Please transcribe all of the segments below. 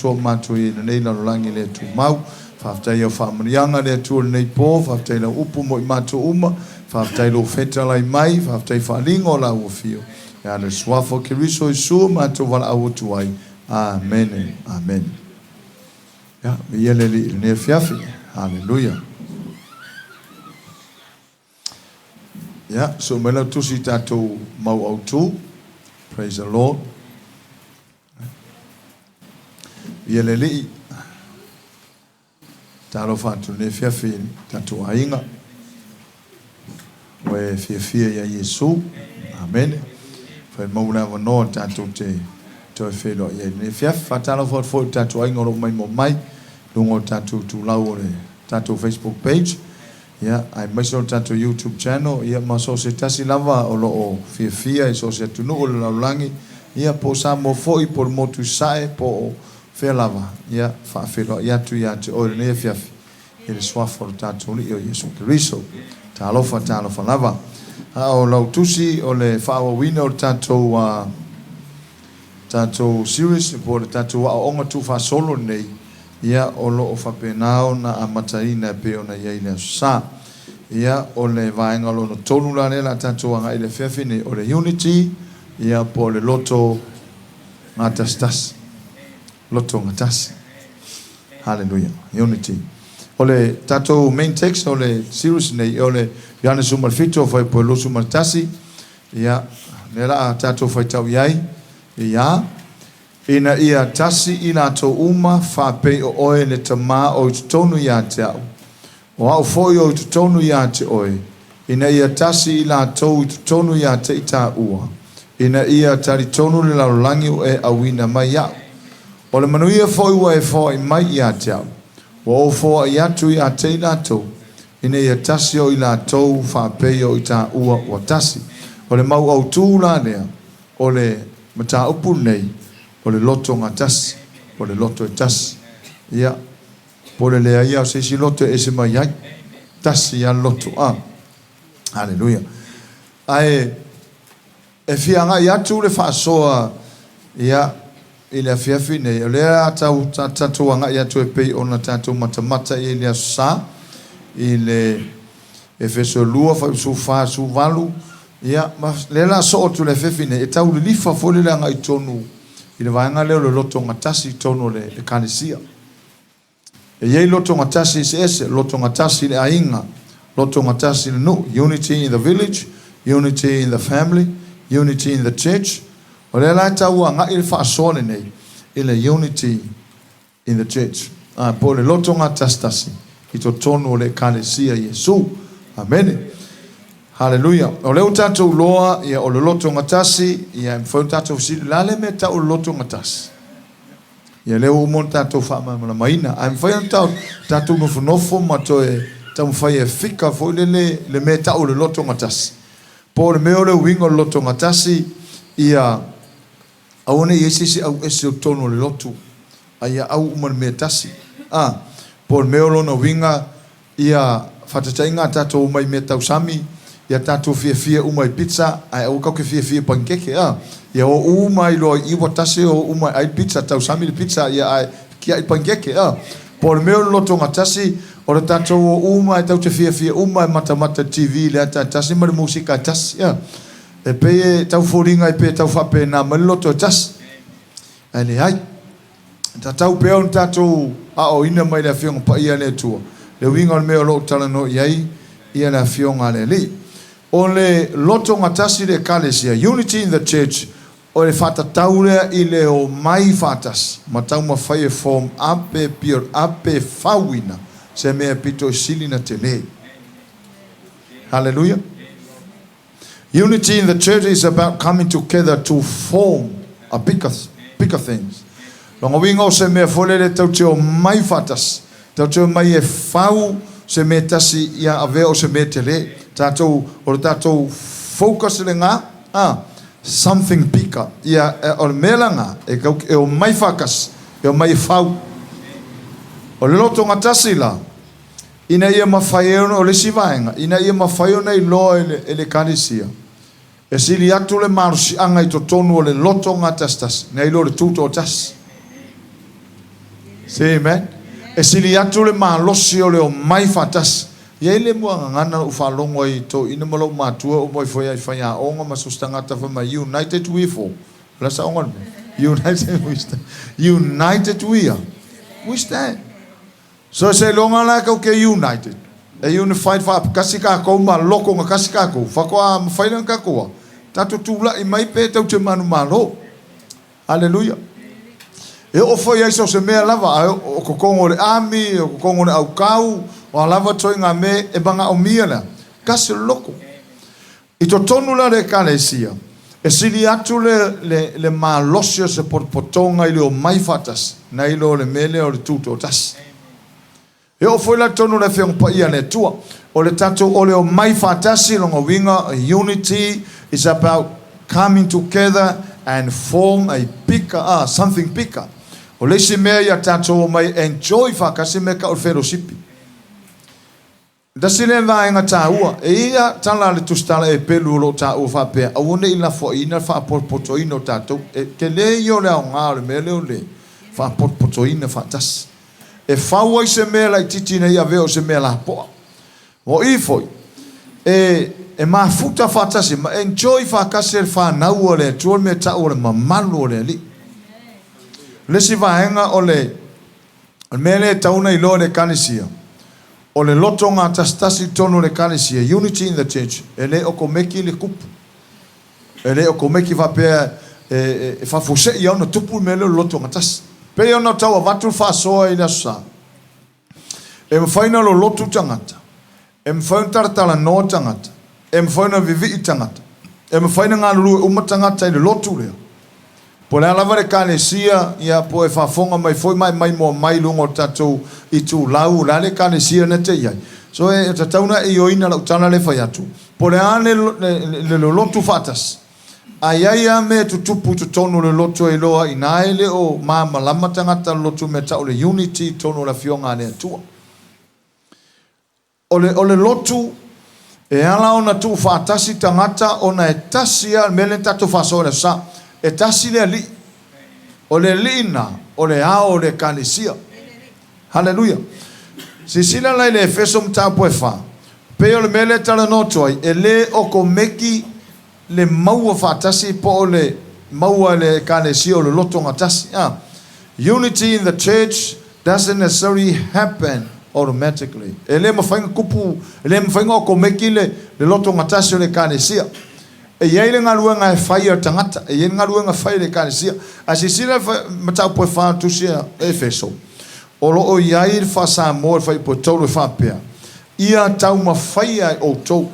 Tua matou i lenei lalolagi le tumau. Faafetai i au faamanuiaga le Atua i lenei po, faafetai i lau upu mo i matou uma, faafetai i lou fetalai mai, faafetai i faaaliga o lau afio. E ala i le Suafa o Keriso Iesu matou valaau atu ai. Amene. Amene. Ia, viia le Alii i lenei afiafi. Haleluia. Ia, sue mai lau tusi i tatou mau autu. Praise the Lord. Ia le Alii. Talofa atu lenei afiafi i tatou aiga. Ua e fiafia ia Iesu. Amene. Fai mau le avanoa tatou te toe feiloai ai lenei afiafi. Faatalofa atu foi i tatou aiga o lo o maimoa mai luga o tatou itulau o le tatou Facebook page. Ia, aemaise o le tatou YouTube channel, ia ma so o se tasi lava o lo o fiafia i so o se atunuu o le lalolagi, ia, po o Samoa foi, po o le Motu i Sasae, po o fea lava, ia, faafeiloai atu ia te oe i lenei afiafi, i le Suafa o le tatou Alii o Iesu Keriso. Talofa, talofa lava. A o lau tusi o le faaauauina o le tatou, a, tatou series, po o le tatou aoaoga tuufaasolo lenei, Ia, o lo o faapena ona amataina e pei ona i ai i le Aso Sa. Ia, o le vaega lona tolu la lea o le a tatou agai i le afiafi nei, o le unity, ia, po o le loto gatasitasi. Loto gatasi. Haleluia. Unity. O le tatou main text o le series nei, o le Ioane 17, fuaiupu e 21. Ia, lea o le a tatou faitau i ai, ia, Ina ia tasi i latou uma, faapei o oe le Tama o i totonu ia te au, o au foi o i totonu ia te oe, ina ia tasi i latou i totonu ia te i tāua, ina ia talitonu le lalolagi ua e auina mai iaʻu. O le manuia foi ua e foai mai ia te au, ua ou foai atu ia te i latou, ina ia tasi o i latou faapei o i tāua ua tasi. O le mau autū la lea, O le mataupu lenei, o le loto gatasi, o le loto e tasi. Ia, po o le leai lava o se isi loto e ese mai ai. Tasi lava le loto. A. Haleluia. Ae e fia agai atu le faasoa, ia, i le afiafi nei, o lea a tau tatou agai atu e pei ona tatou matamata i ai i le Aso Sa, i le Efeso 2, 14, 18, Ia, ma lea la soo atu le afiafi nei, e tau lilifa foi le agai tonu i le vaega lea o le lotogatasi i totonu o le Ekalesia. E i ai lotogatasi eseese, lotogatasi i le aiga, lotogatasi i le nuu, unity in the village, unity in the family, unity in the church. O lea la e tau agai le faasoa lenei i le unity in the church, ā, po o le lotogatasitasi i totonu o le Ekalesia Iesu. Amene. Haleluia. O lea ua tatou iloa, ia, o le lotogatasi, ia, e mafai ona tatou fesili, o le a le mea e tau o le lotogatasi? Ia, lea ua uma ona tatou faamalamalamaina. Ae mafai ona tatou nofonofo ma toe taumafai e fika foi lele le mea e tau o le lotogatasi. Po o le mea o le uiga o le lotogatasi, ia, Aua ne i i ai se isi au ese o totonu o le lotu, a ia au uma i le mea e tasi. A, po o le mea o lona uiga, ia faataitaiga a tatou omai i mea tau sami, ia tatou fiafia uma i pizza, ae aua tatou te fiafia i panikeke, a. Ia o uma ai loa i i ua tasi o uma e ai le pizza, tausami le pizza, ia ae tiai panikeke, a. Po o le mea o le loto gatasi, o le tatou o uma e tatou te fiafia uma e matamata i le TV i le ata e tasi ma le musika e tasi, a. E pei e tau foliga ai pe tau faapena mai le loto e tasi. Ae leai. E tatau pea ona tatou aoaoina mai le Afioga Paia a le Atua, le uiga o le mea o lo o talanoa i ai ia le Afioga a le Alii. O le loto gatasi i le Ekalesia, unity in the church, o le faatatau lea i le omai faatasi ma taumafai e form up pe build up pe fauina se mea e pito i sili na tele. Hallelujah. Unity in the church is about coming together to form a bigger, bigger things. Lona uiga o se mea foi lele tau te omai faatasi, tau te omai e fau se mea tasi ia avea o se mea tele. Tatou, o le tatou focus lena, ah, something bigger. Ia, o le mea lena, e, tau, e omai faatasi, e omai e fau. O le lotogatasi la, Ina ia mafai ai ona, o le isi vaega, ina ia mafai ona iloa e le, e le Ekalesia, e sili atu le malosiaga i totonu o le loto gatasitasi, nai lo le tutoatasi. Say amen. E sili atu le malosi o le omai faatasi. E i ai le muagagana na ou faalogo ai i toeaiina ma lou matua oo mai foi i faiaoga ma so o se tagata fai mai, United we fall. O le a saoga o le mea? United we stand. United we are. We stand. So seiloga la kau ke united. E unified faapakasi kakou ma loko ga kasi kakou. Faatoa mafai lea ona tatou a. Tatou tulai mai pe tau te manumalo. Hallelujah. E oo foi ai so se mea lava, a o totonu o le army, o totonu o le aukau, o a lava ituaiga mea e manaomia lea, tasi o le loto. I totonu la o le Ekalesia, e sili atu le, le, le malosi o se potopotoga i le omai faatasi, nai lo le mea lea o le tutoatasi. E oo foi la i totonu o le Afioga Paia a le Atua, o le tatou o le omai faatasi, lona uiga, unity is about coming together and form a bigger, ah, something bigger. O le isi mea ia tatou omai enjoy faatasi mea tau o le fellowship. Tasi lea vaega taua, e i ai tala a le Tusitala e pelu o lo o taua faapea, aua ne i lafoaiina le faapotopotoina o tatou. E tele ia o le aoga o le mea lea o le faapotopotoina faatasi. E fau ai se mea laitiiti ina ia avea o se mea lapoa. O i foi, e, e mafuta faatasi ma enjoy faatasi e le fanau a le Atua le mea tau o le mamalu o le Alii. O le isi vaega o le O le mea lea e tatau ona iloa e le Ekalesia, o le loto gatasitasi i totonu o le Ekalesia, unity in the church, e le okomeki le tupu. E le okomeki faapea e faafuasei lava ona tupu le mea lea o le loto gatasi. Pei ona tau avatu le faasoa i le Aso Sa, e mafai ona lolotu tagata, e mafai ona talatalanoa tagata, e mafai ona vivii tagata, e mafai ona galulue uma tagata i le lotu lea. Po o le a lava le Ekalesia, ia, po o e faafofoga mai foi ma e maimoa mai i luga o le tatou itulau, o le a le Ekalesia na te i ai. So e tatau ona e ioeina lau tala lea e fai atu, po o le a le, le, le lolotu faatasi, a i ai lava mea e tutupu i totonu o le lotu e iloa ai i ina e le o malamalama tagata o le lotu i mea tau o le unity i totonu o le Afioga a le Atua. O le, o le lotu, e ala ona tuufaatasi tagata ona e tasi lava, le mea lea na tatou faasoa i le Aso Sa, e tasi le Alii. O le Alii lena, o le Ao o le Ekalesia. Haleluia! Silasila la i le Efeso mataupu e fa, pei o le mea lea e talanoa atu ai, e le okomeki le maua faatasi po o le maua e le Ekalesia o le lotogatasi. A. Unity in the church doesn't necessarily happen automatically. E le mafai ona tupu, e le mafai ona okomeki le, le lotogatasi o le Ekalesia. E i ai le galuega e fai a le tagata, e i ai le galuega e fai a le Ekalesia. Ae silasila le mataupu e fa o le Tusi a Efeso, o lo o i ai le faa-Samoa i le fuaiupu e tolu e faapea, Ia taumafaia e outou,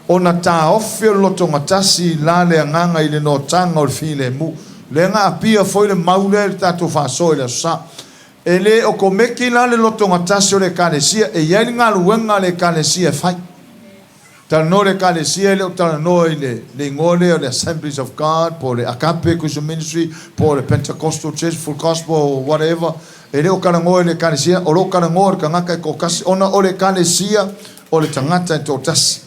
ona taofi o le lotogatasi la le agaga i le noataga o le filemu. Lea na apia foi le mau lea i le tatou faasoa i le Aso Sa. E le okomeki la le lotogatasi o le Ekalesia, e i ai le galuega a le Ekalesia e fai. Talanoa i le Ekalesia e le o talanoa i le le igoa lea o le Assemblies of God po o le Agape Christian Ministry po o le Pentecostal Church, Full Gospel or whatever. E le o talanoa i le Ekalesia, o lo o talanoa i le tagata e toatasi, ona o le Ekalesia o le tagata e toatasi.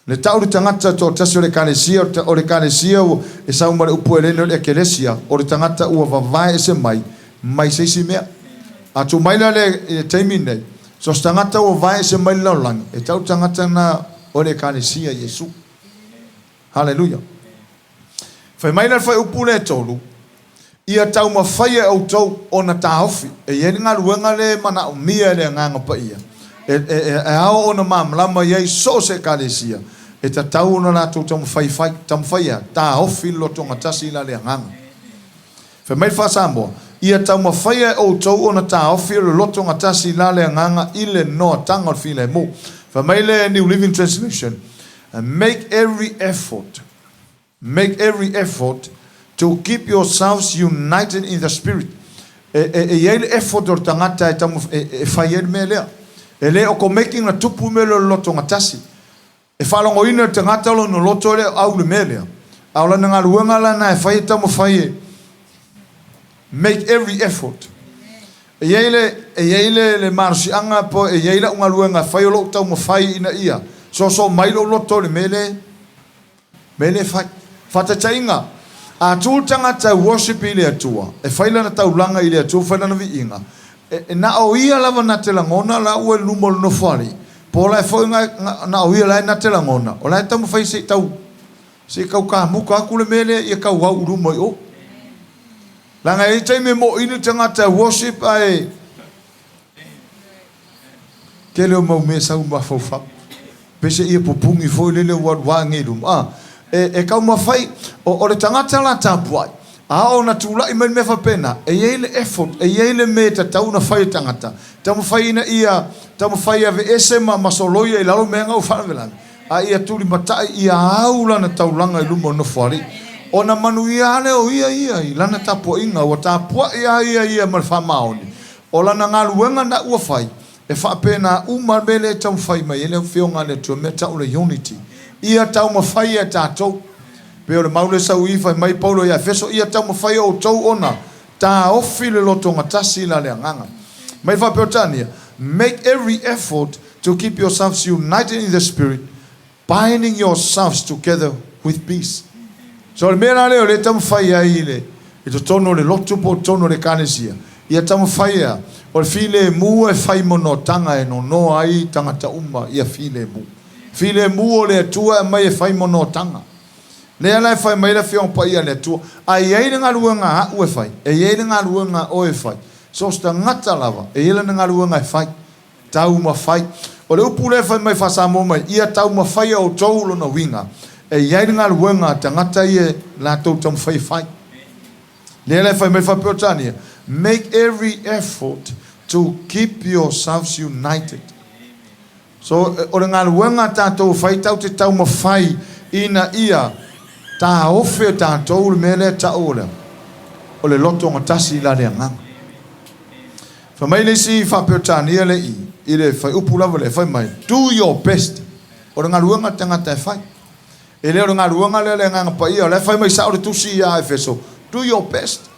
Le tau le tagata e toatasi o le Ekalesia, o le Ekalesia e sau ma le upu Helene o le ekelesia, o le tagata ua vavae ese mai, mai se isi mea. A tuu mai la le, i le taimi lenei, so o se tagata ua vae ese mai le lalolagi, e tau le tagata lena o le Ekalesia Iesu. Haleluia. Fai mai la le fuaiupu lea e tolu, Ia taumafaia e outou ona taofi. E i ai le galuega lea e manaomia e le Agaga Paia, e, e, e ao ona malamalama i ai so o se Ekalesia, e tatau ona latou taumafai fai, taumafai a, taofi le lotogatasi la le Agaga. Fai mai le Faa-Samoa, Ia taumafaia e outou ona taofi o le lotogatasi la le Agaga i le noataga o le filemu. Fai mai le New Living Translation, Make every effort. Make every effort to keep yourselves united in the Spirit. E, e, e i ai le effort o le tagata e, taumaf, e, e fai ai le mea lea. E le o komeki na tupu mea lea o le lotogatasi. E faalogoina le tagata lona loto e le o au le mea lea. A o lana galuega lana e fai e taumafai e make every effort. E i ai le, e i ai le, le malosiaga po e i ai lau galuega e fai o lou taumafai ina ia soosoo mai lou loto i le mea lea. Mea lea e fai. Faataitaiga, A tu le tagata e worship i le Atua, e fai lana taulaga i le Atua, fai lana viiga, e na o ia lava na te lagona la ua i luma o le Nofoalii, po o la e foi na o ia la e na te lagona, o la e taumafai se i tau, se i tau kamuta atu le mea lea ia tau au i luma i o. Leaga e i ai taimi e moʻili le tagata e worship ae tele o mau mea e sau i mafaufau. Pei se ia pupuni foi lele ua alu ae i luma. A, e taumafai, o le tagata la tapuai, a oo ina tulai mai le mea faapena, e i ai le effort, e i ai le mea e tatau ona fai e le tagata, taumafai ina ia taumafai e aveese ma soloia i lalo mea na ua faalavelave, a ia tulimatai ia au lana taulaga i luma o le Nofoalii. Ona manuia lava lea o ia ia i lana tapuaiga, ua tapuai lava ia ia ma le faamaoni, o lana galuega na ua fai, E faapena uma le mea lea e taumafai mai ai le Afioga a le Atua, mea tau o le unity. Ia taumafai e tatou. Pei o le mau lea sau i i fai mai Paulo ia Efeso, ia taumafai outou ona taofi le lotogatasi la le agaga. Mai faa-Peretania, Make every effort to keep yourselves united in the Spirit, binding yourselves together with peace. So o le mea la lea o lea e taumafai ai i le i totonu o le lotu po o totonu o le ekalesia, ia taumafai ea, o le filemu e fai monotaga e nonoa ai tagata uma ia filemu. Filemu o le Atua e aumai e fai monotaga. Lea la e fai mai le Afioga Paia a le Atua, a i ai le galuega a a'u e fai, e i ai le galuega a oe e fai, so o se tagata lava e i ai lana galuega e fai. Taumafai. O le upu lea e fai mai faa-Samoa mai, ia taumafai outou lona uiga, e i ai le galuega a tagata ia latou taumafai e fai. Lea la e fai mai faa-Peretania, Make every effort to keep yourselves united. So, o le galuega a tatou e fai, tatou te taumafai ina ia taofi e tatou le mea lea e tau o le, o le lotogatasi i la le agaga. Fai mai le isi faa-Peretania le i, i le fuaiupu lava lea, fai mai, Do your best. O le galuega a le tagata e fai. E le o le galuega lea a le Agaga Paia, o la e fai mai sao le tusi ia Efeso, Do your best.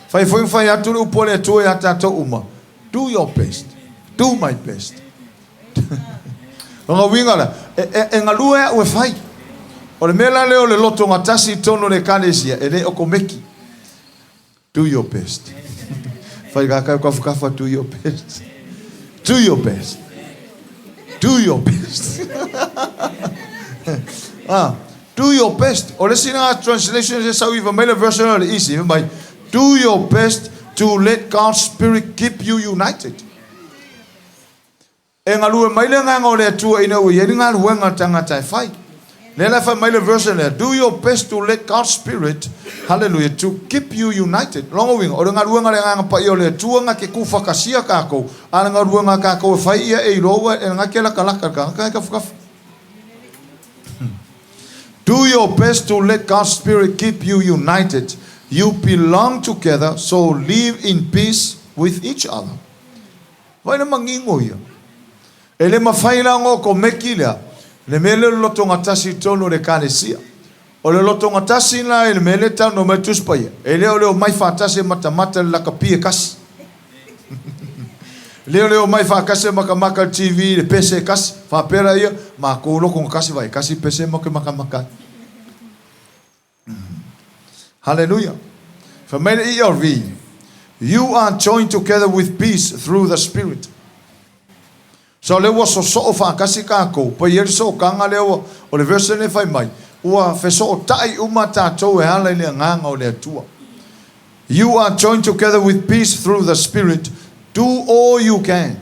Fai foi ma fai atu le upu a le Atua ia tatou uma, Do your best. Do my best. Lona uiga la, e, e, e galue au e fai. O le mea la lea o le lotogatasi i totonu o le Ekalesia, e le okomeki. Do your best. Fai kākau kafakafa, do your best. Do your best. Do your best. Ah, do your best. O le isi lena translation se sau iva mai le version o le easy, fai mai, do your best to let God's Spirit keep you united. E galue mai le Agaga o le Atua ina ua i ai le galuega a le tagata e fai. Lea la e fai mai le version lea, Do your best to let God's Spirit, hallelujah, to keep you united. Lona uiga, o le galuega a le Agaga Paia o le Atua na te tuufatasia tatou, a o le galuega a tatou e fai ia e iloa ua e na te latalata le tagata e tafatafa. Do your best to let God's Spirit keep you united. You belong together, so live in peace with each other. Whai le mangingo ia. E le mawhai la ngo ko meki lea, le mea lea o le lotogatasi i totonu o le Ekalesia. O le lotogatasi la i le mea lea e talanoa mai le Tusi Paia, e le o le omai faatasi e matamata le lakapi e kasi. Le o le omai faatasi e makamaka le TV i le pese e kasi, faapea laia, makou lotogatasi vai e kasi pese matou te makamaka ai. Hallelujah. Fai mai le ERV, You are joined together with peace through the Spirit. So lea ua sosoo faatasi tatou, pai ai le sootaga lea ua, o le verse lea e fai mai, ua fesootai uma tatou e ala i le agaga o le Atua. You are joined together with peace through the Spirit, do all you can.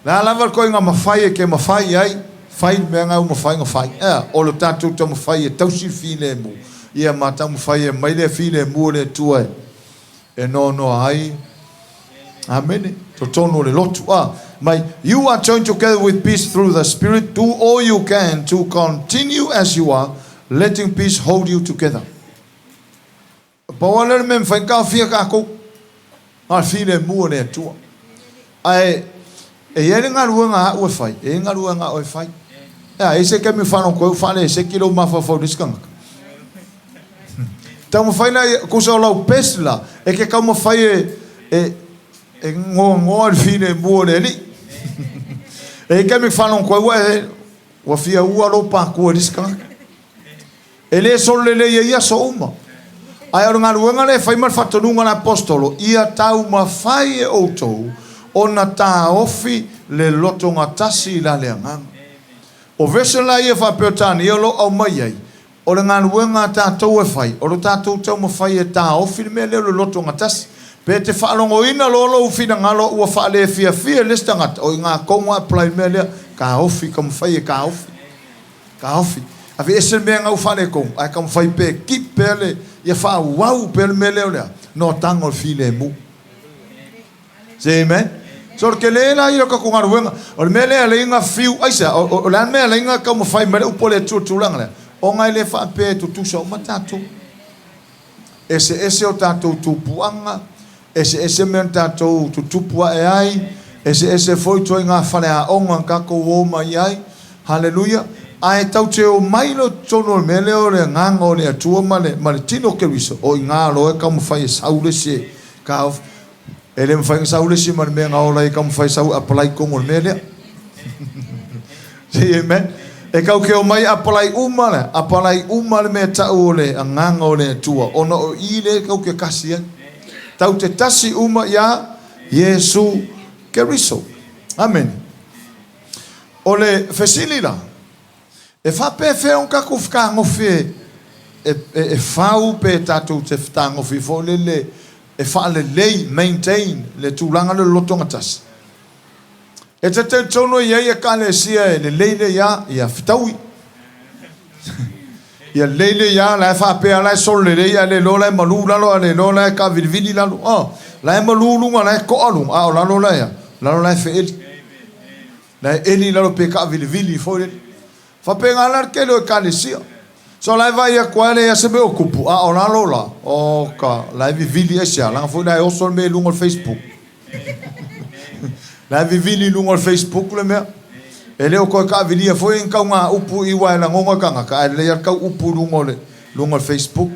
Le a lava le koiga mafai e ke mafai ai, fai le mea na ua mafai ona fai. Ea, o le tatou taumafai e tausi le filemu, ia ma taumafai e aumai lea filemu o le Atua e noanoa ai. Amene. Totonu o le lotu. A, mai, you are joined together with peace through the Spirit, do all you can to continue as you are, letting peace hold you together. Pau lava lea o le mea e mafai ona taofia tatou, na o le filemu o le Atua. Ae e i ai le galuega a au e fai, e i ai le galuega a oe e fai. Ea, e i ai se taimi e faalogo ai ua faaleseki lou mafaufau i le isi tagata. Taumafai la, tusa o lau best la, e te taumafai e, e, e goagoa i le filemu o le Alii. E i ai taimi e faalogo ai ua, ua fia ua lou patua i le isi tagata. E le sololelei ai aso uma. Ae o le galuega lea e fai ma le faatonuga a le Aposetolo, Ia taumafai e outou ona taofi le lotogatasi i la le agaga. O vese la ia faa-Peretania o lo o aumai ai, o le galuega a tatou e fai, o lo tatou taumafai e taofi le mea lea o le lotogatasi. Pe te faalogoina loa lou finagalo ua faalefiafia i le isi tagata, o i ina tonu lava e apply le mea lea, taofi, taumafai e taofi. Taofi. Aveese le mea na ua faaletonu, ae taumafai pea e keep pea le, ia faaauau pea le mea lea o le a? Noataga o le filemu. Say amen. So o le tele la ia o le tatou galuega. O le mea lea e alai ona fiu, aisea? O le a le mea e alai ona taumafai mai le upu a le Atua i le tulaga lea? Ona e le faapea e tutusa uma tatou. Eseese o tatou tupuaga, eseese mea na tatou tutupu ae ai, eseese foi ituaiga faleaoga na tatou o mai ai. Haleluia! Ae tatou te omai loa i totonu o le mea lea o le Agaga o le Atua ma le, ma le Tino o Keriso, o i ina loa e taumafai e sau le isi e taofi. E le mafai ona sau le isi ma le mea na ola ai e taumafai e sau e apalai i totonu o le mea lea. Say amen. E kau ke omai apalai uma le, apalai uma le mea tau o le Agaga o le Atua, ona o i lea e kau ke tasi ai. Tau te tasi uma iā Iesu Keriso. Amene. O le fesili la, e faapefea ona tatou fetagofi e, e, e fau pe tatou te fetagofi foi lele e faalelei, maintain, le tulaga lea o le lotogatasi? E te talitonu e i ai Ekalesia e lelei lea ia, ia fetaui. Ia lelei lea ia, la e faapea la e solo lelei, ae le iloa la e malu lalo, ae le iloa la e taavilivili lalo. Oh, la e malu luga, la e toa luga, a o lalo la e a? Lalo la e feeli. La e eli lalo pe taavilivili foi lele. Faapena la le tele o Ekalesia. So la e vaai atu lava e leai lava se mea o tupu, a o lalo la, oka, la e vivili aisea, leaga foi la e oso le mea i luga o le Facebook. La e vivili i luga o le Facebook le mea. E le o toe taavilia foi ni tauga upu i aua e lagona le tagata, ae lelei lava le tau upu i luga o le, luga o le Facebook.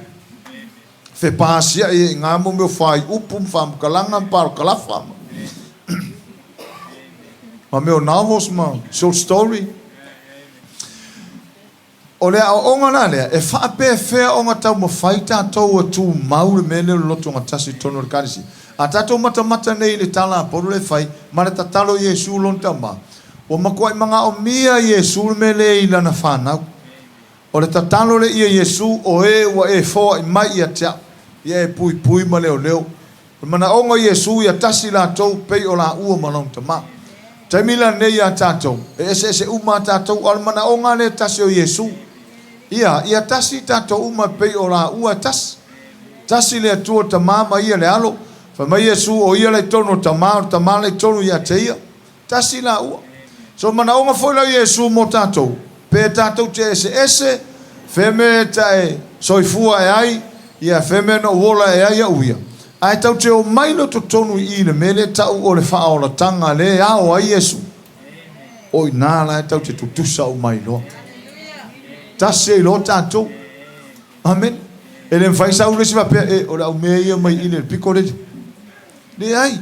Fepasiai ai i ina mo mea o faaiupu ma faamatalaga ma palokalafa ma, ma mea o novels ma short story. O le aoaoga la lea, e faapefea ona taumafai tatou e tumau le mea lea o le lotogatasi i totonu o le Ekalesia? A tatou matamata nei i le tala a Paulo lea e fai, ma le tatalo i Iesu lona tama, ua matuai manaomia e Iesu le mea lea i lana fanau. O le tatalo lea ia Iesu, O e ua e foai mai ia te au, ia e puipui ma leoleo. O le manaoga o Iesu ia tasi latou pei o laua ma lona Tama. Taimi la lenei ia tatou, e eseese uma a tatou, a o le manaoga lea e tasi o Iesu. Ia, ia tasi tatou uma e pei o laua e tasi. Tasi le Atua le Tama ma Ia le Alo. Fai mai Iesu, o Ia la i totonu o le Tama, o le Tama la i totonu ia te Ia. Tasi laua. So manaoga foi la o Iesu mo tatou, pe tatou te eseese, feme ta e soifua e ai, ia feme na ou ola e ai au ia, ae tau te omai loa totonu i i le mea lea tau o le faaolatanga lea e ao ai Iesu. O ina la e tau te tutusa uma ai loa. Tasi ai loa tatou. Amene. E le mafai sau le isi faapea, e, o le au mea ia mai i le piko lele. Leai.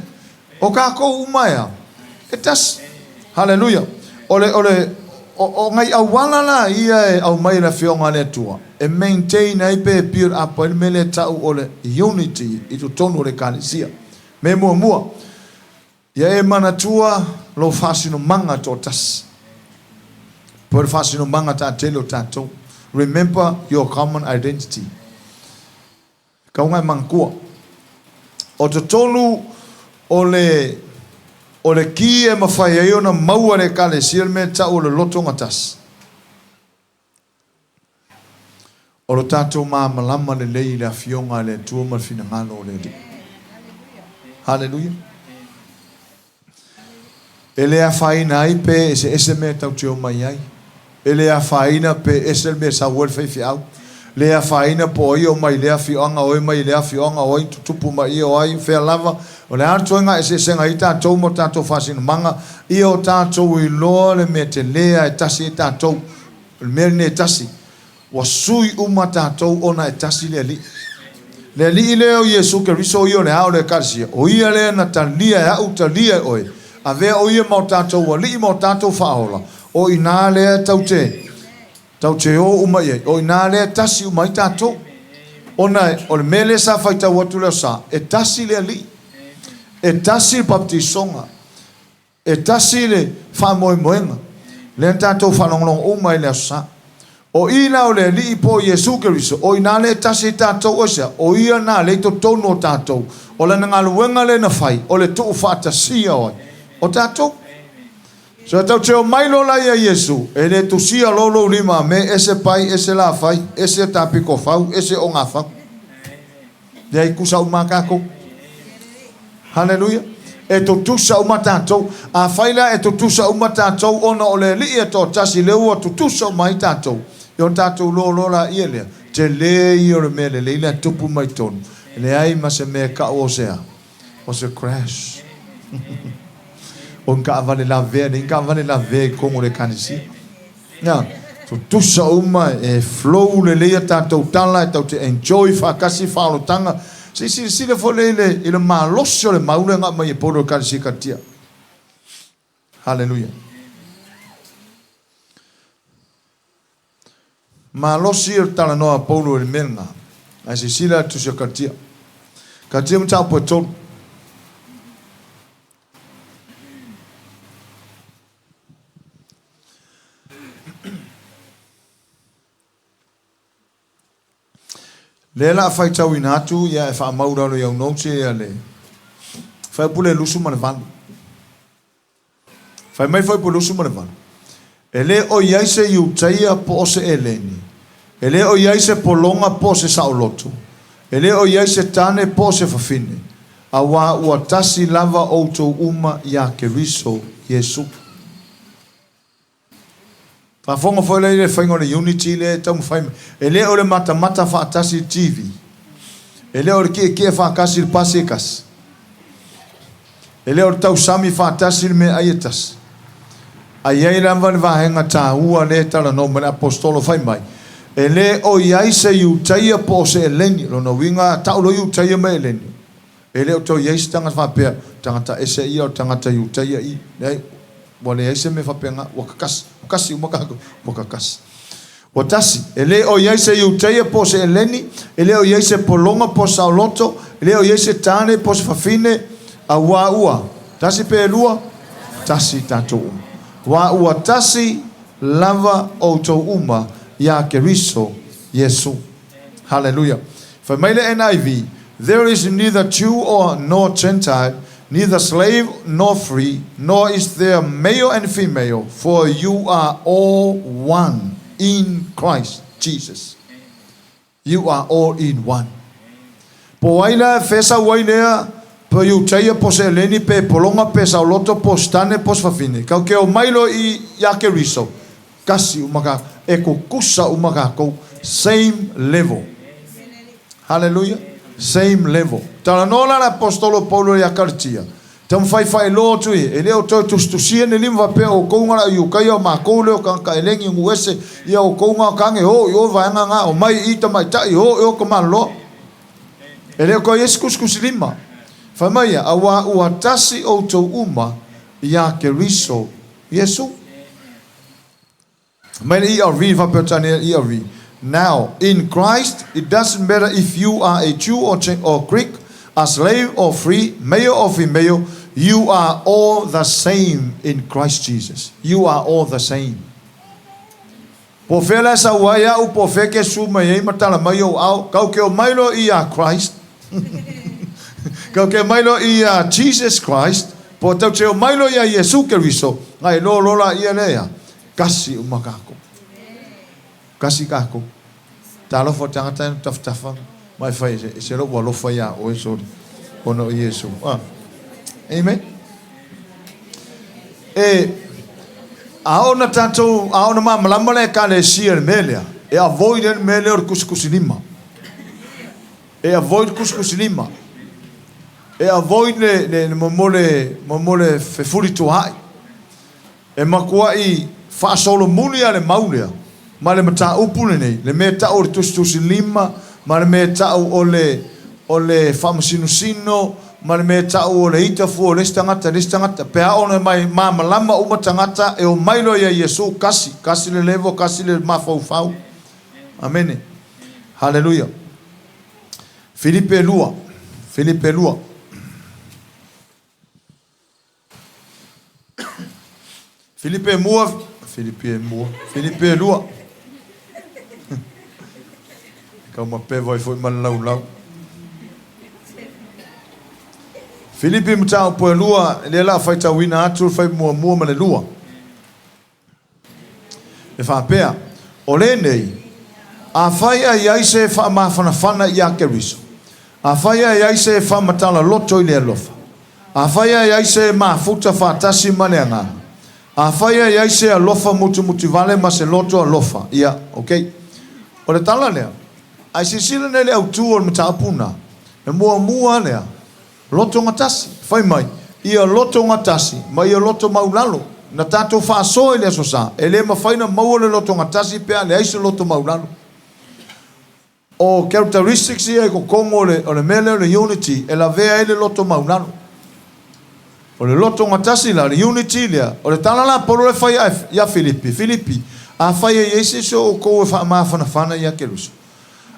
O tatou uma e a? E tasi. Haleluia. O le, o le, o, o nai auala la ia e aumai e le Afioga a le Atua e maintain ai pe build up ai le mea lea e tau o le unity i totonu o le Ekalesia. Mea muamua, ia e manatua lou faasinomaga toatasi. Po o le faasinomaga taatele o tatou. Remember your common identity. Kauga e manatua. O totonu o le o le ki e mafai ai ona maua e le Ekalesia le mea e tau o le loto gatasi. O lo tatou malamalama lelei i le Afioga a le Atua ma le finagalo o le Alii. Haleluia. E le afaina ai pe eseese mea e tatou te omai ai. E le afaina pe ese le mea e sau ai le faifeau. Le afaina po o ai e omai i lea afioaga, o ai e omai i lea afioaga, o ai e tutupu mai i, o ai, fea lava. O le a le ituaiga eseesega i tatou ma o tatou faasinomaga, ia o tatou iloa le mea tele lava e tasi ai tatou. O le mea lenei e tasi. Ua sui uma tatou ona e tasi le Alii. Le Alii lea o Iesu Keriso o ia o le Ao o le Ekalesia, o Ia lea na talia e a'u talia e oe, avea o Ia ma o tatou Alii ma o tatou Faaola, o i ina lea tau te, Tatou te o uma i ai. O i ina lea e tasi uma ai tatou. Ona o le mea lea sa faitau atu le Aso Sa, e tasi le Alii, e tasi le papatisoga, e tasi le faamoemoega. Lea na tatou faalogologo uma ai i le Aso Sa. O i la o le Alii po o Iesu Keriso, o i ina lea e tasi ai tatou, aisea? O Ia lena lea e i totonu o tatou. O Lana galuega lea na fai, o le tuufaatasia o ai? O tatou. So e tatou te omai loa la ia Iesu, e le tusia lou lou lima me ese pai ese lafai, ese tapiko fau, ese ogafau. Leai, tusa uma lava tatou. Haleluia. E tutusa uma tatou. Afai la e tutusa uma tatou ona o le Alii e toatasi lea ua tutusa uma ai tatou, ia ona tatou loa loa laia lea, tele ia o le mea lelei la e tupu mai totonu, leai ma se mea e kau o se a? O se crash. O ni taavale lavea, leai ni taavale lavea i totonu o le Ekalesia. Ina, tutusa uma, e flow lelei a tatou tala, e tatou te enjoy faatasi faaolotaga. Se i silasila foi lea i le, i le malosi o le mau lea na aumai e Paulo i Ekalesia Kalitia. Haleluia. Malosi o le talanoa a Paulo i le mea lena. Ae silasila i le Tusi a Kalitia. Kalitia mataupu e 3. Lea o le a faitauina atu ia e faamau i lalo i au notes ia le Fuaiupu le 28. Fai mai Fuaiupu 28, E le o i ai se Iutaia po o se Eleni, e le o i ai se pologa po o se saoloto, e le o i ai se tane po o se fafine, auā ua tasi lava outou uma iā Keriso Iesu. Faafofoga foi la i le faiga o le unity lea e taumafai mai. E le o le matamata faatasi i le TV. E le o le tietie faatasi i le pasi e tasi. E le o le tausami faatasi i le meaai e tasi. Ae i ai lava le vaega taua lea e talanoa mai le Aposetolo fai mai, e le o i ai se Iutaia po o se Eleni. O lona uiga, tau loa Iutaia ma Eleni, E le o toe i ai se tagata faapea, tagata ese ia o le tagata Iutaia i. Leai, ua leai se mea faapena, ua kakasi, ua kasi uma tatou, ua kakasi. Ua tasi, e le o i ai se Iutaia po o se Eleni, e le o i ai se pologa po o se saoloto, e le o i ai se tane po o se fafine, auā ua tasi pe lua, tasi tatou uma. Auā ua tasi lava outou uma iā Keriso Iesu. Haleluia. Fai mai le NIV, There is neither Jew or nor Gentile, neither slave nor free, nor is there male and female, for you are all one in Christ Jesus. You are all in one. Po o ai la e fesau ai lea, po Iutaia, po se Eleni, pe pologa, pe saoloto, po se tane, po se fafine. Kau ke omai loa i iā Keriso, Kasi uma ka, e kukusa uma kakou, same level. Hallelujah. Same level. Talanoa la le Aposetolo Paulo ia Kalitia, taumafai faailoa atu ia, e le o toe tusitusia ni lima faapea o outou nga la Iukaia o makou lea o tagata elegi nuu ese, ia outou nga kage o i o vaega nga, omai i tamaitai o i o tamaloa. E le o toe i ai se tusitusi lima. Fai mai ia, auā ua tasi outou uma iā Keriso Iesu. Mai le ERV, faapea tane ERV. Now, in Christ, it doesn't matter if you are a Jew or, or Greek, a slave or free, male or female, you are all the same in Christ Jesus. You are all the same. Po o fea la e sau ai au, po o fea ke su mai ai ma tala mai ou ao, kau ke o mai loa i a Christ. Kau ke mai loa i a Jesus Christ, po o tau te o mai loa iā Iesu Keriso, ngai loa loa la ia lea ia, kasi uma kākou. Kasi kākou. Talofa tagata e tafatafa mai fai e se lou alofa iā oe soli ona o Iesu. Ah. Amen. E, a oo na tatou, a oo na malamalama le Ekalesia i le mea lea, e avoid ai le mea lea o le kusikusi lima. E avoid le kusikusi lima. E avoid le, le, le mo le, mo le fefulituaai. E matuai faasolomuli lava le mau lea ma le mataupu lenei, le mea e tau o le tusitusilima ma le mea e tau o le, o le faamasinosino ma le mea e ta'u o le ita fua o le isi tagata i le isi tagata. Pe a ona e malamalama uma tagata e omai loa ia Iesu, kasi, kasi le level, kasi le mafaufau. Amene. Haleluia. Filipe 2. Filipe 2. Filipe mua, Filipe mua, Filipe 2. Kau ma pewa i foi ma le laulau. Filipi mataupu e lua, lea la faitauina atu le fai muamua ma le lua. E faapea, O lenei, afai ae i ai se e faamafanafana ia Keriso, afai ae i ai se e faamatala loto i le alofa, afai ae i ai se e mafuta faatasi ma le Agaga, afai ae i ai se alofa mutumutivale ma se loto alofa, ia, ok. O le tala lea, a e silasila nei i le autu o le mataupu lena, e muamua lea, Lotogatasi, fai mai, ia lotogatasi ma ia loto maulalo. Na tatou faasoa i le Aso Sa, e le mafai ona maua le lotogatasi pe a leai se loto maulalo. O characteristics ia i totonu o le, o le mea lea o le unity e lavea ai le loto maulalo. O le lotogatasi la, o le unity lea, o le tala la a Paulo lea e fai ia Filipi, Filipi, afai e i ai se isi o outou e faamafanafana ia Keriso,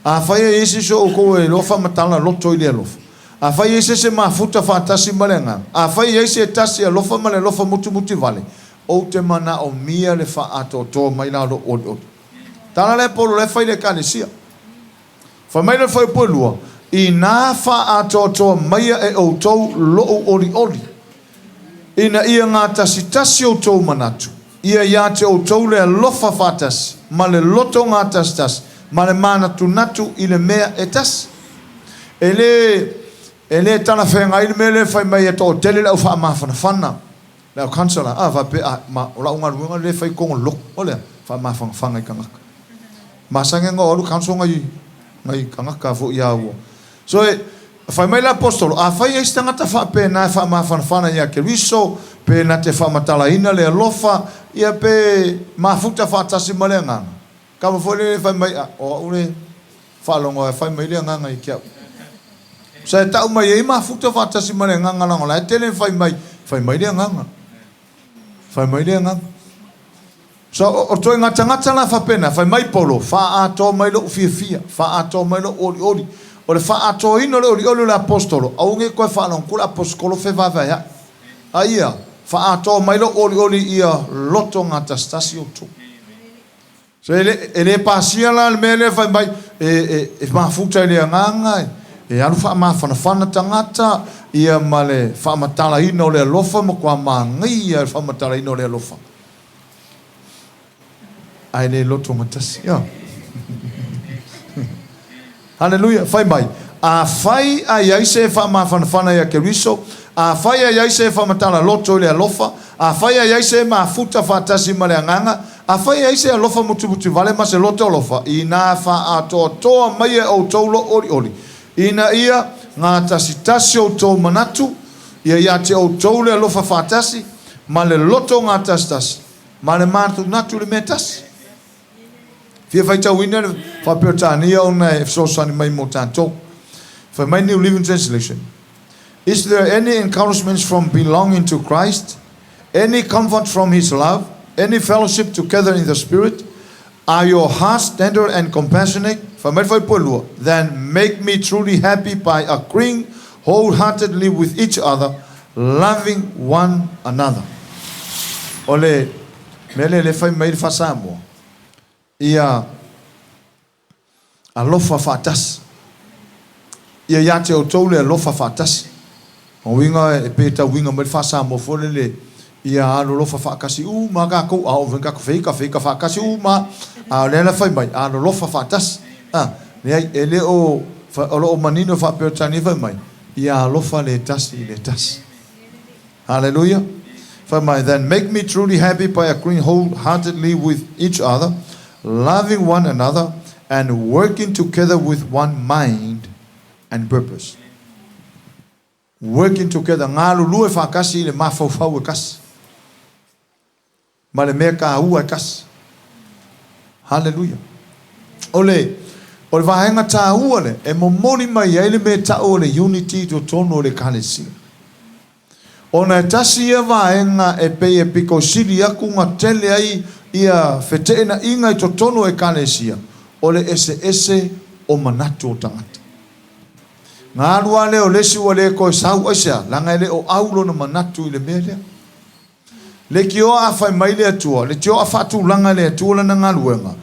Afai e i ai se isi o outou e iloa faamatala loto i le alofa, afai e i ai se isi e mafuta faatasi ma le Agaga, afai e i ai se tasi e alofa ma le alofa mutumutivale, ou te manaomia le faaatoatoa mai la o lou olioli. Tala lea Paulo la e fai i le Ekalesia. Fai mai le fuaiupu e lua, Inā faaatoatoa maia e outou lou olioli, ina ia gatasitasi outou manatu, ia ia te outou le alofa faatasi, ma le loto gatasitasi, ma le manatunatu i le mea e tasi. E le, e le talafeagai le mea lea e fai mai e toatele le au faamafanafana, le au counselor, a faapea, a, ma, o lau galuega lea e fai i totonu o le lotu, o le a? Faamafanafana i tagata. Masani ona o alu counsel nai, nai tagata foi a ua. So e, fai mai le Aposetolo, Afai e i ai se tagata faapena e faamafanafana ia Keriso, pe na te faamatalaina le alofa, ia pe mafuta faatasi ma le Agaga. Kava foi lele fai mai, A, o au le faalogo e fai mai le Agaga ia te au. Sa e tau mai ai mafuta faatasi ma le Agaga leaga o la e tele fai mai, fai mai le Agaga. Fai mai le Agaga. So, o ituaiga tagata la faapena, fai mai Paulo, faaatoa mai lou fiafia, faaatoa mai lou olioli. O le faaatoaina o le olioli o le aposetolo, aua ne i toe faalogo le aposetolo fevaevaea'i. A ia, faaatoa mai lou olioli ia loto gatasitasi outou. So, e le, e le pasia la le mea lea fai mai, e, e, e mafuta i le agaga, e, e alu faamafanafana tagata, ia ma le faamatalaina o le alofa, matua manaia le faamatalaina o le alofa. Ae le loto gatasi. Ioe. Haleluia. Fai mai, Afai a i ai se e faamafanafana ia Keriso, afai a i ai se e faamatala loto i le alofa, afai a i ai se e mafuta faatasi ma le Agaga, afai a i ai se alofa mutimutivale ma se loto alofa, inā faaatoatoa mai e outou lou olioli, ina ia gatasitasi outou manatu, Ia ia te outou le alofa faatasi, ma le loto gatasitasi, ma le manatunatu i le mea tasi. Fia faitauina le Faa-Peretania ona e fesoasoani mai mo tatou. Fai mai New Living Translation, Is there any encouragement from belonging to Christ? Any comfort from his love? Any fellowship together in the Spirit? Are your hearts tender and compassionate? Fai mai le fuaiupu e lua, Then make me truly happy by agreeing wholeheartedly with each other, loving one another. O le mea lea lea fai mai le Faa-Samoa, ia Alofa faatasi. Ia ia te outou le alofa faatasi. O uiga e pe tau uiga mai le Faa-Samoa foi lele ia alolofa faatasi uma tatou, a oo foi ina tatou feita, feita faatasi uma. A o lea la fai mai, alolofa faatasi. A, leai, e le o, o lo o manino Faa-Peretania fai mai, ia alofa le tasi i le tasi. Hallelujah. Fai mai, Then make me truly happy by agreeing wholeheartedly with each other, loving one another, and working together with one mind and purpose. Working together, galulue faatasi i le mafaufau e tasi. Ma le mea taua e tasi. Haleluia. O le, O le vaega tāua lea e momoli mai ai le mea ta'u o le unity i totonu o le Ekalesia. Ona e tasi ia vaega e pei e pito sili atu ona tele ai ia feteenaiga i totonu o Ekalesia, o le eseese o manatu o tagata. Na alu lava lea o le isi ua le toe sau, aisea? Leaga e le o au lona manatu i le mea lea. Leitioa a fai mai le Atua, leitioa a faatulaga e le Atua lana galuega,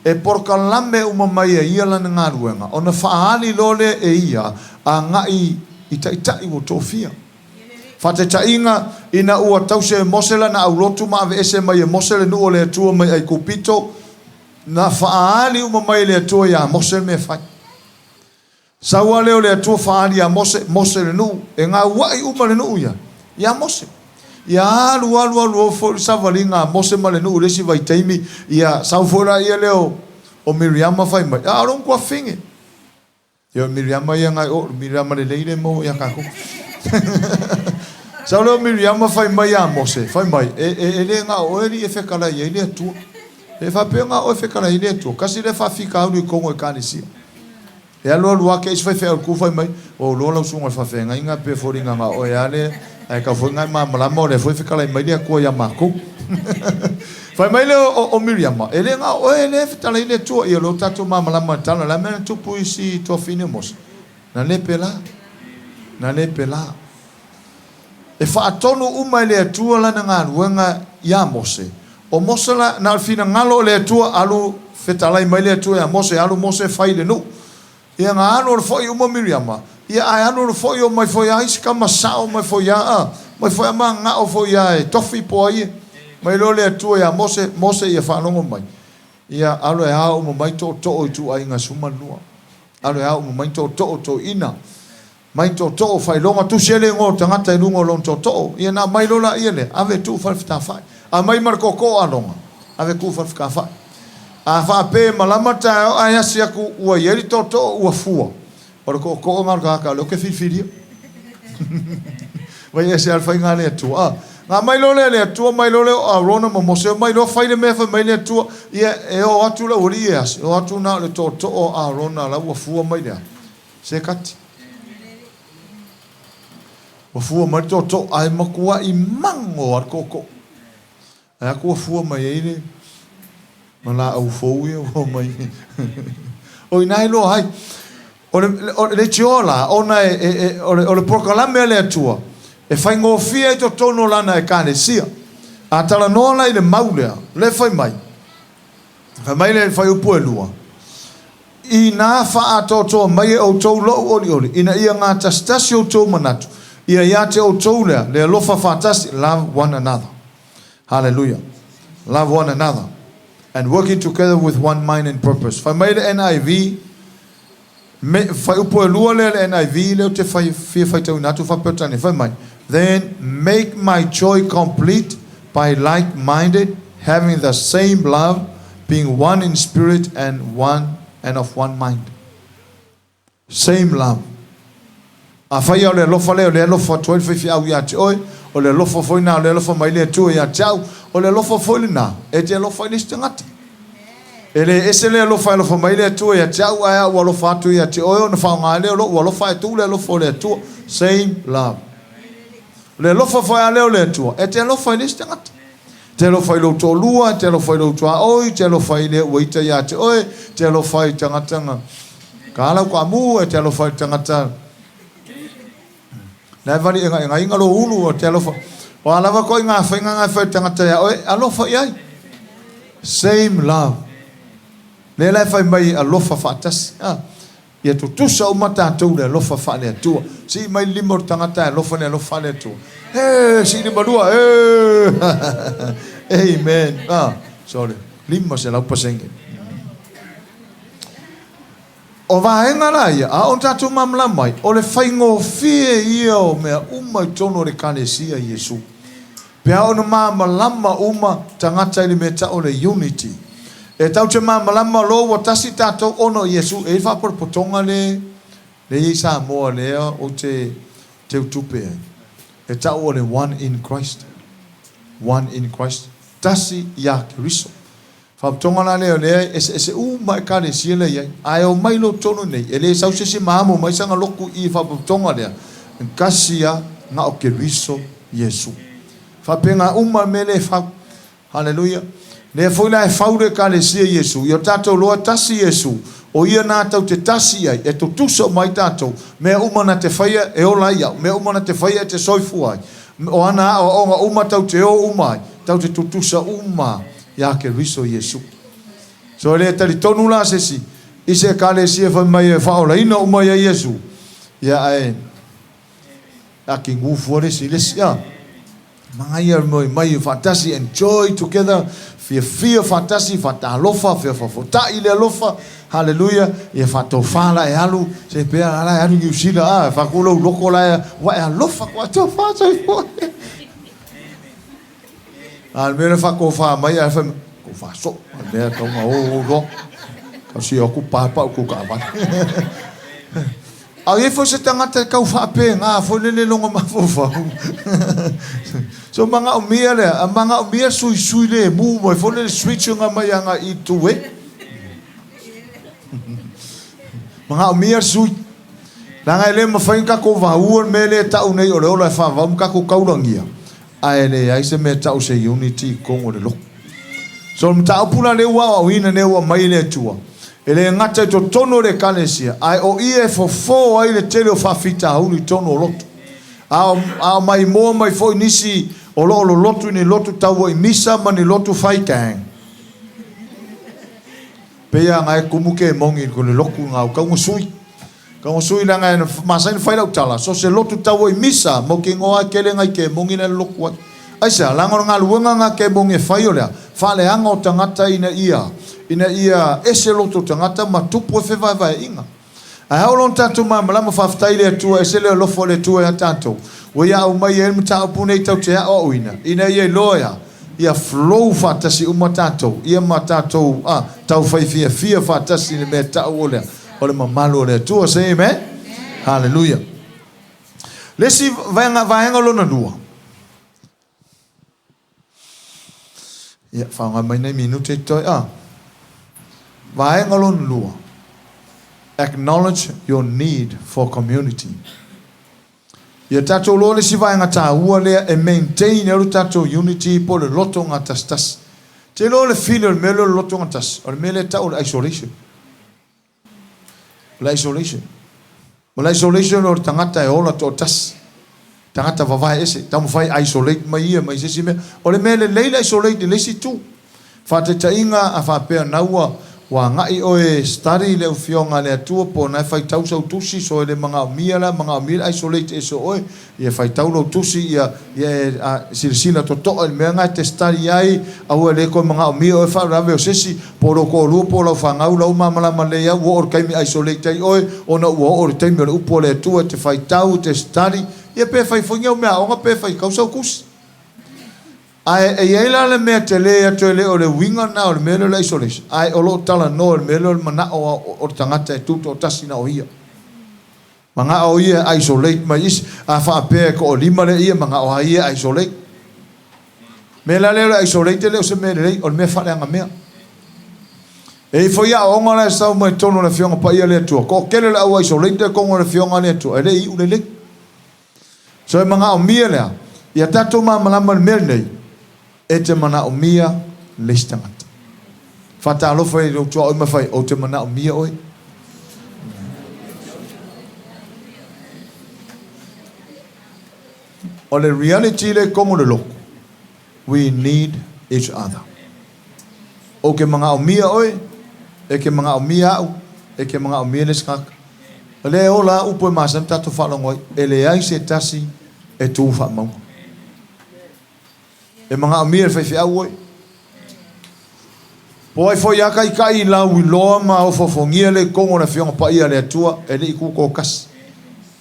e polokalame uma mai e Ia lana galuega, ona faaali loa lea e Ia agai i taitai ua tofia. Faataitaiga, ina ua tausi e Mose lana aulotu ma aveese mai e Mose le nuu o le Atua mai Aikupito, na faaali uma mai e le Atua iā Mose le mea e fai. Sau lava lea o le Atua faaali iā Mose, Mose le nuu, e gaua'i uma le nuu ia, iā Mose. Ia alu alu alu o foi le savaliga a Mose ma le nuu i le isi vaitaimi, ia sau foi laia lea o, o Miriama fai mai, a o lou tuafafine. Ia o Miriama ia nai o, Miriama lelei lea e maua ia tatou. Sau lea o Miriama fai mai iā Mose, fai mai, e, e, e le na o oe alii e fetalai ai le Atua. E faapea na o oe e fetalai ai le Atua. Kasi lea faafitauli i totonu o Ekalesia. E alu alu lava te i si faifeau tu fai mai, Ua ou iloa lau susuga i le faafeagaiga pei e foliga na o oe lava lea, ae tau foi ina e malamalama o lea foi e fetalai mai le Atua ia matou. Fai mai lea o Miriama, E le na o oe lea e fetalai le Atua, ia o lea ua tatou malamalama i le tala, o le a le mea na tupu i si tuafafine o Mose? Na le pēlā. Na le pēlā. E faatonu uma e le Atua lana galuega iā Mose. O Mose la, na o le finagalo o le Atua, alu fetalai mai le Atua iā Mose, alu Mose fai i le nuu. Ia na alu alu foi uma Miriama, ia ae alu alu foi omai foi a isi tama sao omai foi a, a, omai foi a mananao foi a e tofi po o ai e. Mai loa le Atua iā Mose, Mose ia faalogo mai, ia alu e ao uma mai tootoo i ituaiga 12. Alu e ao uma mai tootoo toeaiina. Mai tootoo faailoga tusi ai le igoa o le tagata i luga o lona tootoo, ia na aumai loa laia lea, ave e tuu falefetafai. Aumai ma le tootoo aloga, ave e tuu falefetafai. A faapea e malama le taeao ae asi atu ua i ai le tootoo ua fua, o le tootoo lena o le tagata o lea ou te filifilia. Vai ese lava le faiga a le Atua. A, na aumai loa lea e le Atua, aumai loa lea o Arona ma Mose, omai loa fai le mea fai mai le Atua, ia e o atu le aualii e asi, o atu na o le tootoo o Arona la ua fua mai le a? Se kati. Ua fua mai le tootoo, ae matuai mago lava le tootoo. Ae a ua fua mai ai le ma laau fou ia ua omai. O i ina e iloa ai. O le, o le leitioa la, ona e, e, e, o le, o le polokalame a le Atua, e faigofie ai totonu o lana Ekalesia. A talanoa la i le mau lea, lea e fai mai, Fai mai le fuaiupu e 2, Inā faaatoatoa mai e outou lou olioli, ina ia gatasitasi outou manatu, ia ia te outou lea, le alofa faatasi, love one another. Hallelujah. Love one another. And working together with one mind and purpose. Fai mai le NIV, me, fuaiupu e 2 lea le NIV, lea ou te fai, fia faitauina atu faa-Peretania. Fai mai, Then make my joy complete by like-minded, having the same love, being one in spirit and one and of one mind. Same love. Afai o le alofa lea o lea e alofa atu ai le faifeau ia te oe, o le alofa foi lena o lea e alofa mai le Atua ia te au, o le alofa foi lena e te alofa ai le isi tagata. E le ese le alofa e alofa mai le Atua ia te au, ae a ou alofa atu ia te oe ona faaaoga ai lea o lou alofa ae tuu le alofa o le Atua. Same love. O le alofa foi a lea o le Atua, e te alofa i le isi tagata. E te alofa i lou toalua, e te alofa i lou tuaoi, e te alofa i le ua ita ia te oe, e te alofa i tagata na ka lau kaamu, e te alofa i tagata na e vali egaegaina lou ulu, e te alofa. O a lava koʻi ngā faiga na e fai le tagata iā oe, alofa i ai. Same love. Lea la e fai mai alofa faatasi. Ah. Ia tutusa uma tatou i le alofa faale-Atua. Sii mai le lima o le tagata e alofa i le alofa faale-Atua. Ee, sii limalua. Ee. Amen. Ah, sorry. 500%. O vaega la ia, a o tatou malamalama ai, o le faigofie ia o mea uma i totonu o le Ekalesia Iesu. Pe a ona malamalama uma tagata i le mea tau o le unity. E tau te malamalama loa ua tasi tatou ona o Iesu, e i ai le faapolapotoga le le i ai Samoa lea ou te teutupe ai. E tau o le one in Christ. One in Christ. Tasi ia Keriso. Faapotoga la lea o lea e eseese uma Ekalesia lea e i ai. A e omai loa i totonu i inei, e le sau se isi ma amo mai sana lotu i i faapotopotoga lea, e tasi lava, na o Keriso Iesu. Faapena uma le mea lea e fau. Haleluia! Lea foi la e fau le Ekalesia i Iesu, ia tatou iloa e tasi Iesu, o Ia na tatou te tasi i ai, e tutusa uma ai tatou, mea uma na te faia e ola ai au, mea uma na te faia e te soifua ai, o ana aoaoga uma tatou te o uma ai, tatou te tutusa uma iā Keriso Iesu. So e le talitonu la se isi i se Ekalesia fai mai e faaolaina uma ia Iesu, ia ae Aki gufua le isi i le isi a. Manaia le moe mai faatasi, enjoy together, fiafia faatasi, faatalofa, feofoofotai le alofa, hallelujah, ia faatofa la e alu, se pea la e alu i Niu Sila a, faaku lou loko la e, ua e alofa koa tofa soifua. A le mea le faatofa mai ae fai mai, tofa soo, a le mea tau na o o loa. Kau si aku pa pa ku kaavale. A i ai foi se tagata e tau faapena foi lele lona mafaufau. So manaomia lea, a manaomia suisui lemu mai foi lele switch nga mai aga i tu e. Manaomia le sui. Leaga e le mafai ona tatou vaua le mea lea e tau nei o le ola e faavavau ma tatou taulagia, ae leai se mea e tau se unity i totonu o le lotu. So o le mataupu la lea ua aoaoina nei ua aumai e le Atua, e le gata i totonu o le Ekalesia, ae o ia e fofo ai le tele o faafitauli i totonu o lotu. A a o maimoa mai foi nisi o lo o lolotu i ni lotu taua i misa ma ni lotu fai gang. Pei lava na e kumu ke moni i le lotu na o tau na sui. Tau na sui leaga e masani ona fai lau tala, so se lotu taua i misa, mau ke igoa e kele ngai ke moni le lotu ai. Aisea? Leaga o le galuega na ke moni e fai o lea, faaleaga o tagata ina ia, ina ia ese lotu o tagata ma tupu e fevaevaeaiga. Ae a oo loa ona tatou malamalama, faafetai i le Atua, ese le alofa o le Atua ia tatou, ua ia aumai ai le mataupu nei tatou te aoaoina, ina ia iloa ia, ia flow faatasi uma tatou, ia ma tatou, a, taufai fiafia faatasi i le mea tau o lea, o le mamalu o le Atua. Say amen. Hallelujah. Le isi vaega, vaega lona lua. Ia, faaaoga mai nai minute e totoe. A. Vaega lona lua. Acknowledge your need for community. Ia tatou loa le isi vaega taua lea e maintain ai lo tatou unity po o le loto gatasitasi. Te iloa le fili o le mea lea o le loto gatasi, o le mea lea e tau o le isolation. O le isolation. O le isolation o le tagata e ola toatasi. Tagata vavae ese. Taumafai isolate mai ia mai se isi mea. O le mea lelei le isolate i le isi itu. Faataitaiga, a faapea na ua ua agai oe e study le Afioga a le Atua po o na e faitau sau tusi so e le magaomia la, magaomia le isolate ese o oe, ia faitau lou tusi ia ia e a silasila totoa i le mea na e te study ai, aua e le toe magaomia oe faalavelave o se isi, po o lou toalua po o lau fanau la ua malamalama lelei au ua oo i le taimi e isolate ai oe ona ua oo i le taimi o le upu a le Atua e te faitau e te study, ia pe fai foi ni au meaaoga pe faitau sau tusi. Ae e i ai la le mea tele atu e le o le uiga lena o le mea lea o le isolation, ae o lo o talanoa i le mea lea o le manao o le tagata e tutoatasi na o ia. Manao ia e isolate mai isi, a faapea e toalima lea ia, manao lava ia e isolate. Mea la lea o le isolate e le o se mea lelei, o le mea faaleaga mea. E i ai foi aoaoga la e sau mai totonu o le Afioga Paia a le Atua, toatele le au isolate i totonu o le Afioga a le Atua, e le i iu lelei. So e manaomia lea, ia tatou malamalama i le mea lenei, e te manaomia le isi tagata. Faatalofa i lou tuaoi ma fai, ou te manaomia oe. O le reality lea i totonu o le lotu, we need each other. Ou te manaomia oe, e te manaomia au, e te manaomia le isi tagata. O lea e ola lava upu e masani ona tatou faalogo ai, e leai se tasi e tu faamauga. E manaomia e le faifeau oe. Po o ai foi lava taitai i lauiloa ma ofoofogia le i totonu o le Afioga Paia a le Atua, e le i tutoatasi.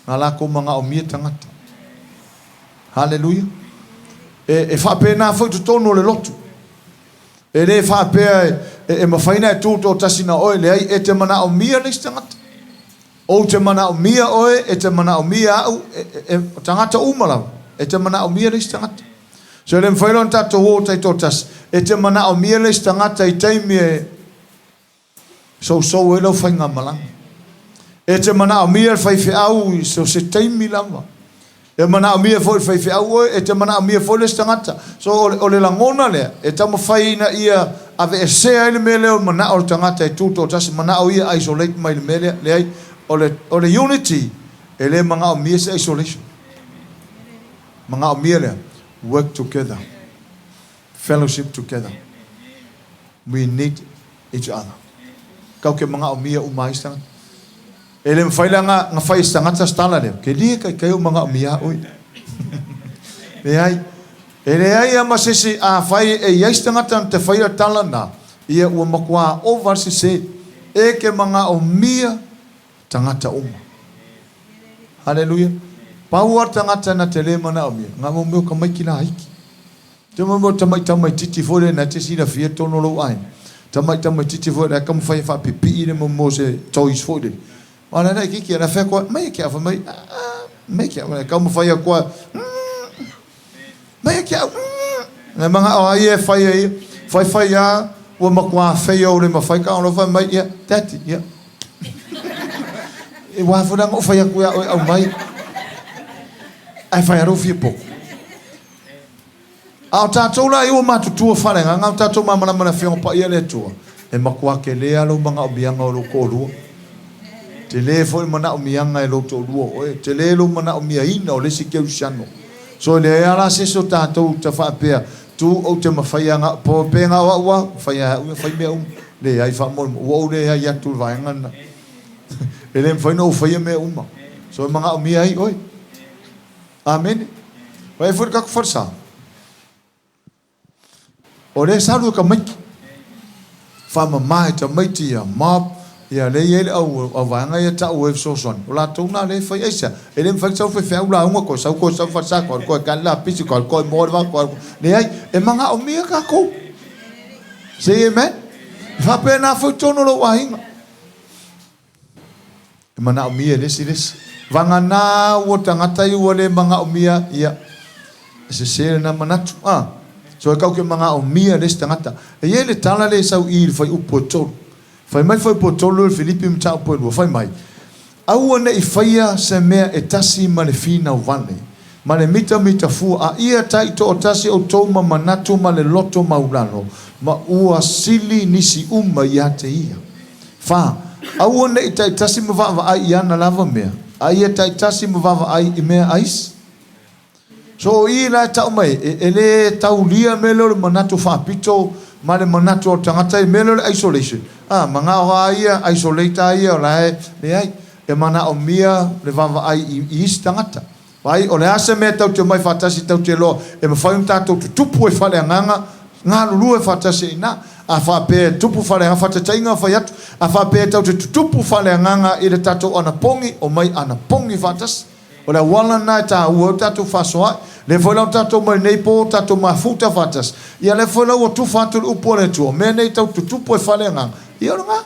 Na latou manaomia tagata. Haleluia! E, e faapena foi totonu o le lotu. E le faapea e, e mafai ona e tu toatasi na oe, leai, e te manaomia le isi tagata. Ou te manaomia oe, e te manaomia au, e, e, e, tagata uma lava, e te manaomia le isi tagata. So e le mafai la ona tatou o taitoatasi, e te manaomia le isi tagata i taimi e sousou ai lau faigamalaga. E te manaomia le faifeau i so o se taimi lava. E manaomia foi le faifeau oe, e te manaomia foi le isi tagata. So o le lagona lea, e taumafai ina ia aveesea ai le mea lea o le manao o le tagata e tutoatasi, manao ia isolate mai le mea lea. Leai, o le unity, e le manaomia se isolation. Manaomia lea, work together, fellowship together. We need each other. Kau ke manaomia uma ai se tagata. E le mafai la na fai e se tagata se tala lea, ke lie kai kai o manaomia a'u ia. Leai. E leai a ma se isi, afai e i ai se tagata na te faia le tala na, ia ua matua ova le sese. E ke manaomia tagata uma. Haleluia. Pau a le tagata na te le manaomia, na mo mea o tamaiti laiti. Te mo mea o tamai tamaititi foi lea na te silafia tonu o lou aiga. Tamai tamaititi foi lea taumafai e faapipii le mo mea o se toys foi lele. A la laitiiti a la fai atu a, mai e ke au, fai mai, aa, mai e ke au. Taumafai atu a, mai e ke au, Na manao a ia e fai e ia, faifai a, ua matua feia o le mafai ka ona fai mai, ia, Daddy, ia. E wā foi la na ou fai atu ia oe aumai, ae fai a lou fia popo. A o tatou la ia ua matutua faaleagaga, o tatou malamalama i le Afioga Paia a le Atua, e matua tele lava lou manaomiaga o lou toalua. Tele foi le manaomiaga e lou toalua o oe, tele lou manaomiaina o le isi kerisiano. So e leai lava la se isi o tatou ta faapea, tu ou te mafai lava na, po pe na o au lava, mafai lava e au ia fai mea uma. Leai faamolemole, ua ou leai atu i le vaega lena. E le mafai ona ou faia mea uma. So e manaomia ai oe. Amene. Vaai foi le tatou falesa. O lea sa alu e tamaiti. Faamama e tamaiti ia mob, ia lea e i ai le au, au vaega ia e tau e fesoasoani. O latou na lea e fai. Aisea? E le mafai ona sau faifeau lauga koe, sau koe sau falesa koe, alu koe kali lapisi koe, alu koe moa le vao koe, alu koe. Leai, e manaomia tatou. Say amen. E faapena foi totonu o lou aiga. E manaomia e le isi le isi. Vagana ua tagata ia ua le manaomia, ia, e sese lena manatu. A, so e kau ke manaomia le isi tagata. E i ai le tala lea e sau i i le fuaiupu e 3. Fai mai le fuaiupu e 3 o le Filipi mataupu e 2, fai mai, Aua ne i faia se mea e tasi ma le finau vale, ma le mitamita fua, a ia taitoatasi outou ma manatu ma le loto maulalo, ma ua sili nisi uma ia te ia. Fa, aua ne i taitasi ma vaavaai i ana lava mea, a ia taitasi ma vaavaai i mea a isi. So o i la e tau mai, e le taulia mea lea o le manatu faapito ma le manatu o le tagata i mea lea o le isolation. A, manao lava ia, isolate lava ia o la e, leai, e manaomia le vaavaai i isi tagata. Vaai, o le a se mea tatou te omai faatasi tatou te iloa e mafai ona tatou tutupu ai faaleagaga, galulue faatasi ai i ina. A faapea e tupu faaleagaga, faataitaiga fai atu, a faapea tatou te tutupu faaleagaga i le tatou anapogi, omai anapogi faatasi. O le auala lena e taua ai o tatou faasoaai. Lea foi la ua tatou mai nei po, tatou mafuta faatasi. Ia lea foi la ua tufa atu le upu a le Atua, o mea nei tatou te tutupu ai faaleagaga, ia o lena.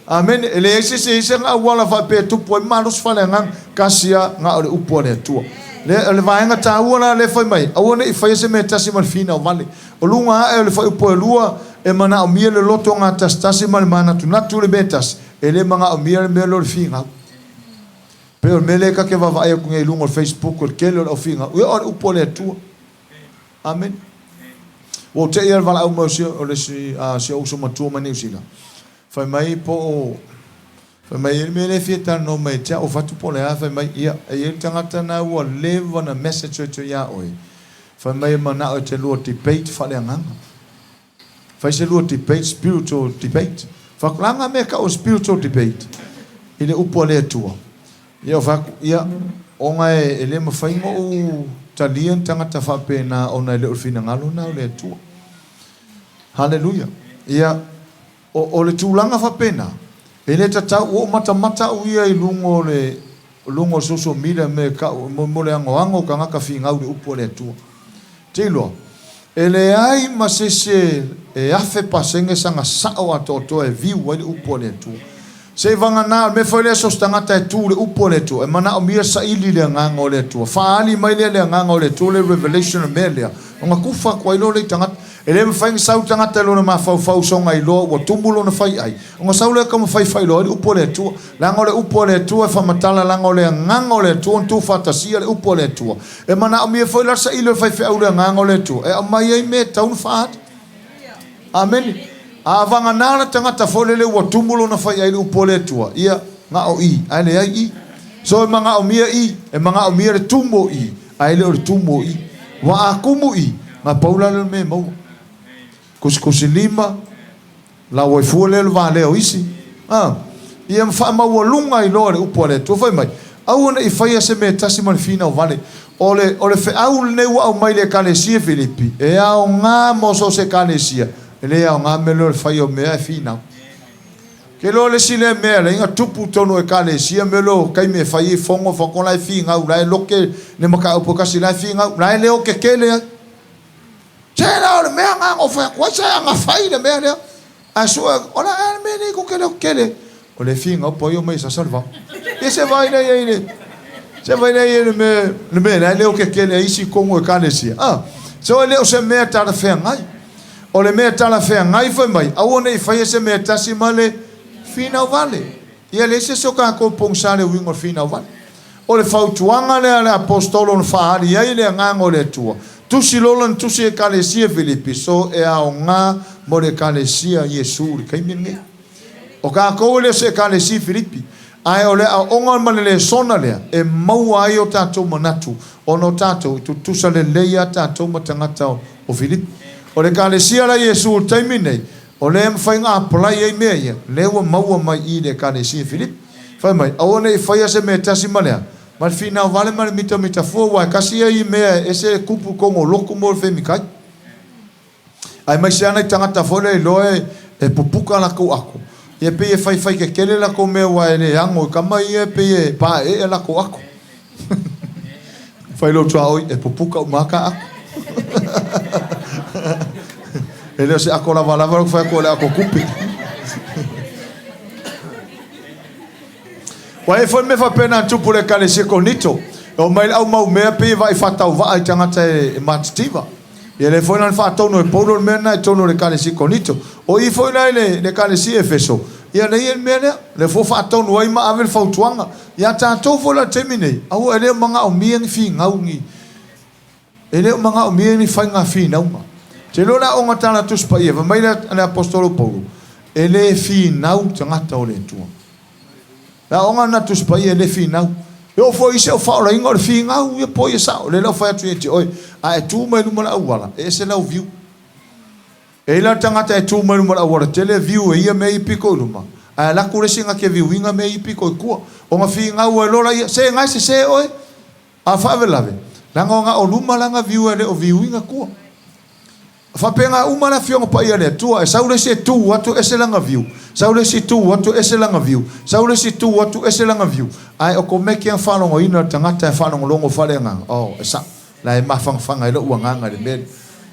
Amene. E leai se isi e i ai se auala faapea e tupu ai malosi faaleagaga, tasi lava, na o le upu a le Atua. Lea, o le vaega taua la lea fai mai, aua ne i faia se mea e tasi ma le finau vale. O luga ae o le fuaiupu e 2, e manaomia le loto gatasitasi ma le manatunatu i le mea e tasi, e le manaomia le mea lea o le finau. Pei o le mea lea ta te vaavaai atu nei i luga o le Facebook o le tele o le au finau, ia o le upu a le Atua. Amene. Ua ou te'i lava i le valaau mai o le isi si ou uso matua mai Niu Sila, fai mai po o, fai mai e i ai le mea lea e fia talanoa mai ia te au, ou fai atu po o le a, fai mai, ia, e i ai le tagata na ua leva ona message atu ia oe, fai mai e manao e te lua debate faaleagaga. Fai se lua debate, spiritual debate. Fai atu, leaga mea tau o spiritual debate i le upu a le Atua. Ia ou fai atu, ia, ona e le mafai ona ou talia ni tagata faapena ona e le o le finagalo lena o le Atua. Haleluia. Ia, o le tulaga faapena, e le tatau, ua ou matamata au ia i luga o le, luga o le social media me tau, mo le anoano o tagata finau i le upu a le Atua. Te iloa, e leai ma se isi e 1000% sana sao atoatoa e viu ai le upu a le Atua. Seiavagana, o le mea foi lea so o se tagata e tu i le upu a le Atua, e manaomia saili le Agaga o le Atua. Faaali mai lea le Agaga o le Atua, le revelation o le mea lea, Ona kufa atu ai loa lea i tagata. E le mafai ona sau le tagata i lona mafaufau soona iloa ua tumu lona faiai, ona sau lea taumafai e faailoa ai le Upu a le Atua. Leaga o le Upu a le Atua e faamatala leaga o le Agaga o le Atua na tuufaatasia le Upu a le Atua. E manaomia foi la le saili o le faifeau i le Agaga o le Atua e aumai ai mea e tatau ona faaali. Amene. A vagana le tagata foi lele ua tumu lona faiai i le Upu a le Atua, ia, na o i, ae leai i. So e manaomia i, e manaomia le tumu o i, ae le o le tumu o i. Ua a tumu i, na pau la lea o le mea e maua. Kusikusilima, lau ai fua lea o le valea o isi. A, ia ma faamaualuga ai loa le Upu a le Atua. Fai mai, Aua ne i faia se mea e tasi ma le finau vale. O le, o le feau lenei ua aumai i le Ekalesia Filipi, e aoga mo so o se Ekalesia, e le aoga mea lea o le fai o mea e finau. Ke loa le isi lea mea lea ina tupu tonu o Ekalesia mea lea o taimi e fai ai fono, fono la e finau, la e loke le mataupu e kasi la e finau, la e leo kekele ai. Se la o le mea na na fai atu ai, se ana fai le mea lea. Ae sue, o le a le mea lenei tou te leo kekele ai? O le finau po ai omai e sasa le vao. Ia se vaai lea i ai le, se vaai lea i ai le mea, le mea la e leo kekele ai isi tonu o Ekalesia. Ah, so e le o se mea talafeagai. O le mea talafeagai fai mai, aua ne i faia se mea tasi ma le finau vale. Ia leai se isi o tatou pogisa le uiga o le finau vale. O le fautuaga lea a le Aposetolo na faaali ai le Agaga o le Atua, tusi loa lana tusi i Ekalesia Filipi, so e aoga mo le Ekalesia Iesu i le taimi lenei. O tatou e le o se Ekalesia Filipi, ae o le aoaoga ma le lesona lea e maua ai o tatou manatu ona o tatou e tutusa lelei a tatou ma tagata o Filipi. O le Ekalesia la Iesu i le taimi lenei, o lea e mafai ona apply ai mea ia, lea ua maua mai i le Ekalesia Filipi. Fai mai, aua ne i faia se mea e tasi ma le a? Ma le finau vale ma le mitamita fua, aua e kasi ia i mea e ese e kupu tonu o lotu mo le femikai. Aemaise lava nai tagata foi lea iloa e pupuka latou ato, ia pei e faifai kekele latou mea aua e le ano i tama ia pei e paeee latou ato. Fai lou tuaoi, e pupuka uma lava ta ato. E le o se ato lavalava lea ou te fai atu o le ato tupe. Ua i ai foi mea faapena na tupu i le Ekalesia Korinito. E omai le au mau mea pei e vaai faatauvaa i tagata e matitiva. Ia lea foi la na faatonu e Paulo le mea lena i totonu o le Ekalesia Korinito. O i foi la i le Ekalesia Efeso, ia lea e i ai le mea lea. Lea foi ua faatonu ai ma ave le fautuaga. Ia tatou foi la i le taimi nei, aua e le o manaomia ni finau ni E le o manaomia ni faiga finauga. Ou te iloa o le aoga Tala Tusi Paia, fai mai le Aposetolo Paulo, e le finau le tagata o le Atua. Le aoga lena Tusi Paia e le finau. E oo foi i isi au faaolaina o le finau ia po ia sao. O lea la ua fai atu ia te oe, a e tu mai luma o le auala, e ese lau view. E i ai la le tagata e tu mai luma o le auala tele view e ia mea ia pito i luma, ae alu atu le isi na te view ina mea ia pito i tua. Ona finau ai loa laia, se na e sese oe. A faavelave, leaga o na o luma lana viu e le o viuina tua. Faapena uma le Afioga Paia a le Atua, e sau le isi e tu atu ese lana viu, sau le isi tu atu ese lana viu, sau le isi tu atu ese lana viu, ae okomeki a faalogoina le tagata e faalogologo faaleagaga, oh, e sao, la e mafanafana ai lou agaga i le mea lea.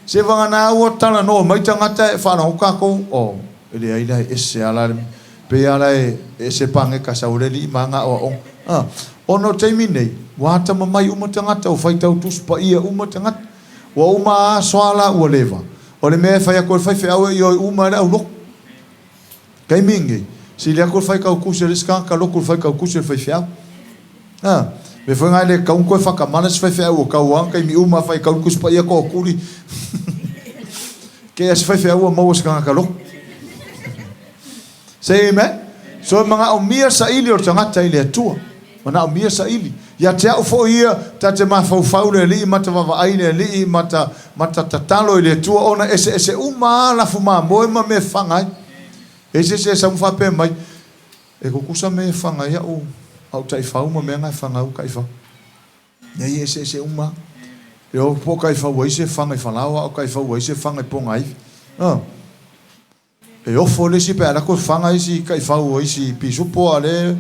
Se vagana ua talanoa mai tagata e faalogo tatou, oh, e leai la e ese a la le Pei lava la e ese pageka sau le alii ma ana aoaoga. A, ona o taimi nei, ua atamamai uma tagata, ua faitau tusi paia uma tagata. Ua uma a aso a la ua leva. O le mea e fai atu e le faifeau e ioe uma ai le aulotu. Taimi nei, sili atu le faitau tusi a le isi tagata lotu i le faitau tusi a le faifeau. A, mea foi na e le tatau ona toe faatamala se faifeau ua tau a taimi uma a faitau le tusi paia tootuli. Kei a se faifeau ua maua se tagata lotu. Say amen. So e manaomia saili o le tagata i le Atua. Manaomia saili. Ia te au foi ia, ta te mafaufau le Alii ma ta vaavaai le Alii ma ta, ma ta tatalo i le Atua ona eseese uma a lafu mamoe ma mea e faga ai. E se isi e sau ma faapea mai, e tutusa mea e faga ai au, au taifau ma mea na e faga ai au taifau. Nei e eseese uma. E o po taifau ai se faga i Falaoa ao taifau ai se faga i Pogaivi. Ah. E ofo le isi pe a alu atu e faga isi taifau o isi pisupo a o lea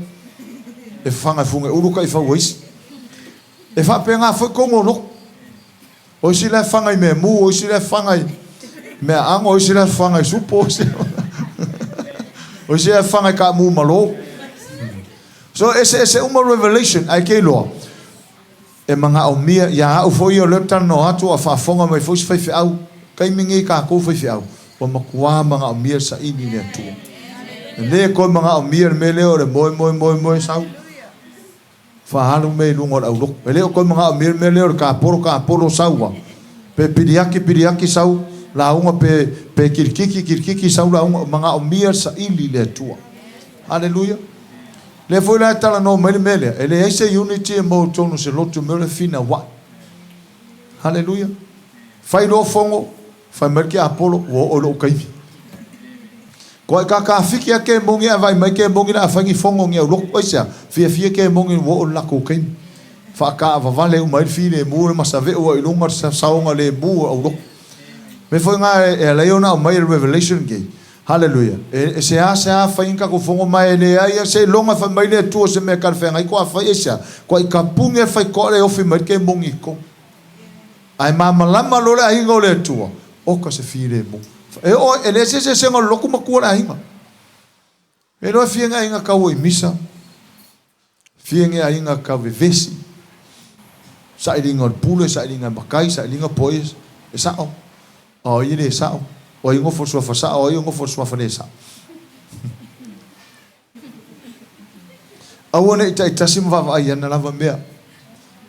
e faga e Fugeulu taifau o isi. E faapena foi totonu o lotu. O isi la e faga i mea mu, o isi la e faga i mea ago, o isi la e faga i supo, o isi la e faga i kaamu malo. So eseese uma revelation ae ke iloa. E manaomia, ia au foi ia o lea ou te talanoa atu a o faafofoga mai foi si faifeau, taimi nei tatou faifeau, ua matuā manaomia le saili i le Atua. E le toe manaomia le mea lea o le moe, moe, moe, moe, sau, faaalu mea i luga o le aulotu. E le o toe manaomia le mea lea o le tapolo, tapolo, sau a, pe piliaki, piliaki, sau lauga, pe, pe kilikiki, kilikiki, sau lauga. Manaomia le saili i le Atua. Haleluia! Lea foi la e talanoa mai le mea lea, e leai se unity e maua i totonu o se lotu i mea o le finauai. Haleluia! Fai loa fono, fai mai le tiapolo, ua oo i lou taimi. Koa i kakafiki a kemoni ae vaai mai kemoni o le a fai ni fono a ni aulotu. Aisea? Fiafia kemoni ua oo i le latou taimi. Faataavavale uma ai le filemu, le masaveu ai i luga le saogalemu o aulotu. Mea foi na e ala ai ona aumai e le Revelation lenei. Haleluia! E seasea fai ni tatou fono ma e leai a seiloga e fai mai le Atua se mea talafeagai toa fai aisea? Toa i tapuni e fai toa le ofi mai le kemoni i totonu. Ae malamalama loa le aiga o le Atua, oka se filemu. E oo e leai se eseesega o le lotu matua le aiga. E iloa e fia ni aiga tau i misa, fia ni aiga tau vevesi, sailiga o le pule, sailiga e matai, sailiga po o ai e sao, a o ai e le sao, o ai e nofo i le suafa sao, o ai e nofo i le suafa le sao. Aua ne i taitasi ma vaavaai i ana lava mea.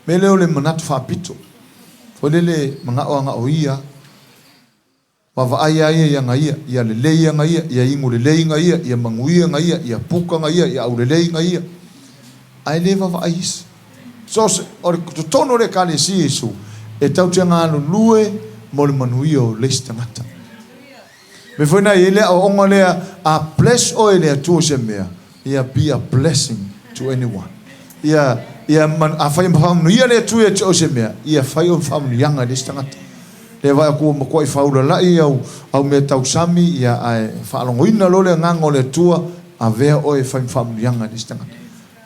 Mea lea o le manatu faapito. Foi lele manao ana o ia. Vaavaai a ia i ana ia, ia lelei ana ia, ia inu lelei ana ia, ia manuia ana ia, ia puka ana ia, ia aulelei ana ia. Ae le vaavaai isi. So o se, o le totonu o le Ekalesia Iesu, e tatou te galulue mo le manuia o le isi tagata. Mea foi na e i ai le aoaoga lea, a bless oe e le Atua i se mea, ia be a blessing to anyone. Ia, ia, afai e faamanuia le Atua ia te oe i se mea, ia fai oe ma faamanuiaga i le isi tagata. Lea vaai atu ua matuai faaulala'i au, au mea tau sami, ia, ae faalogoina loa le agaga o le Atua, avea oe e fai ma faamanuiaga i le isi tagata.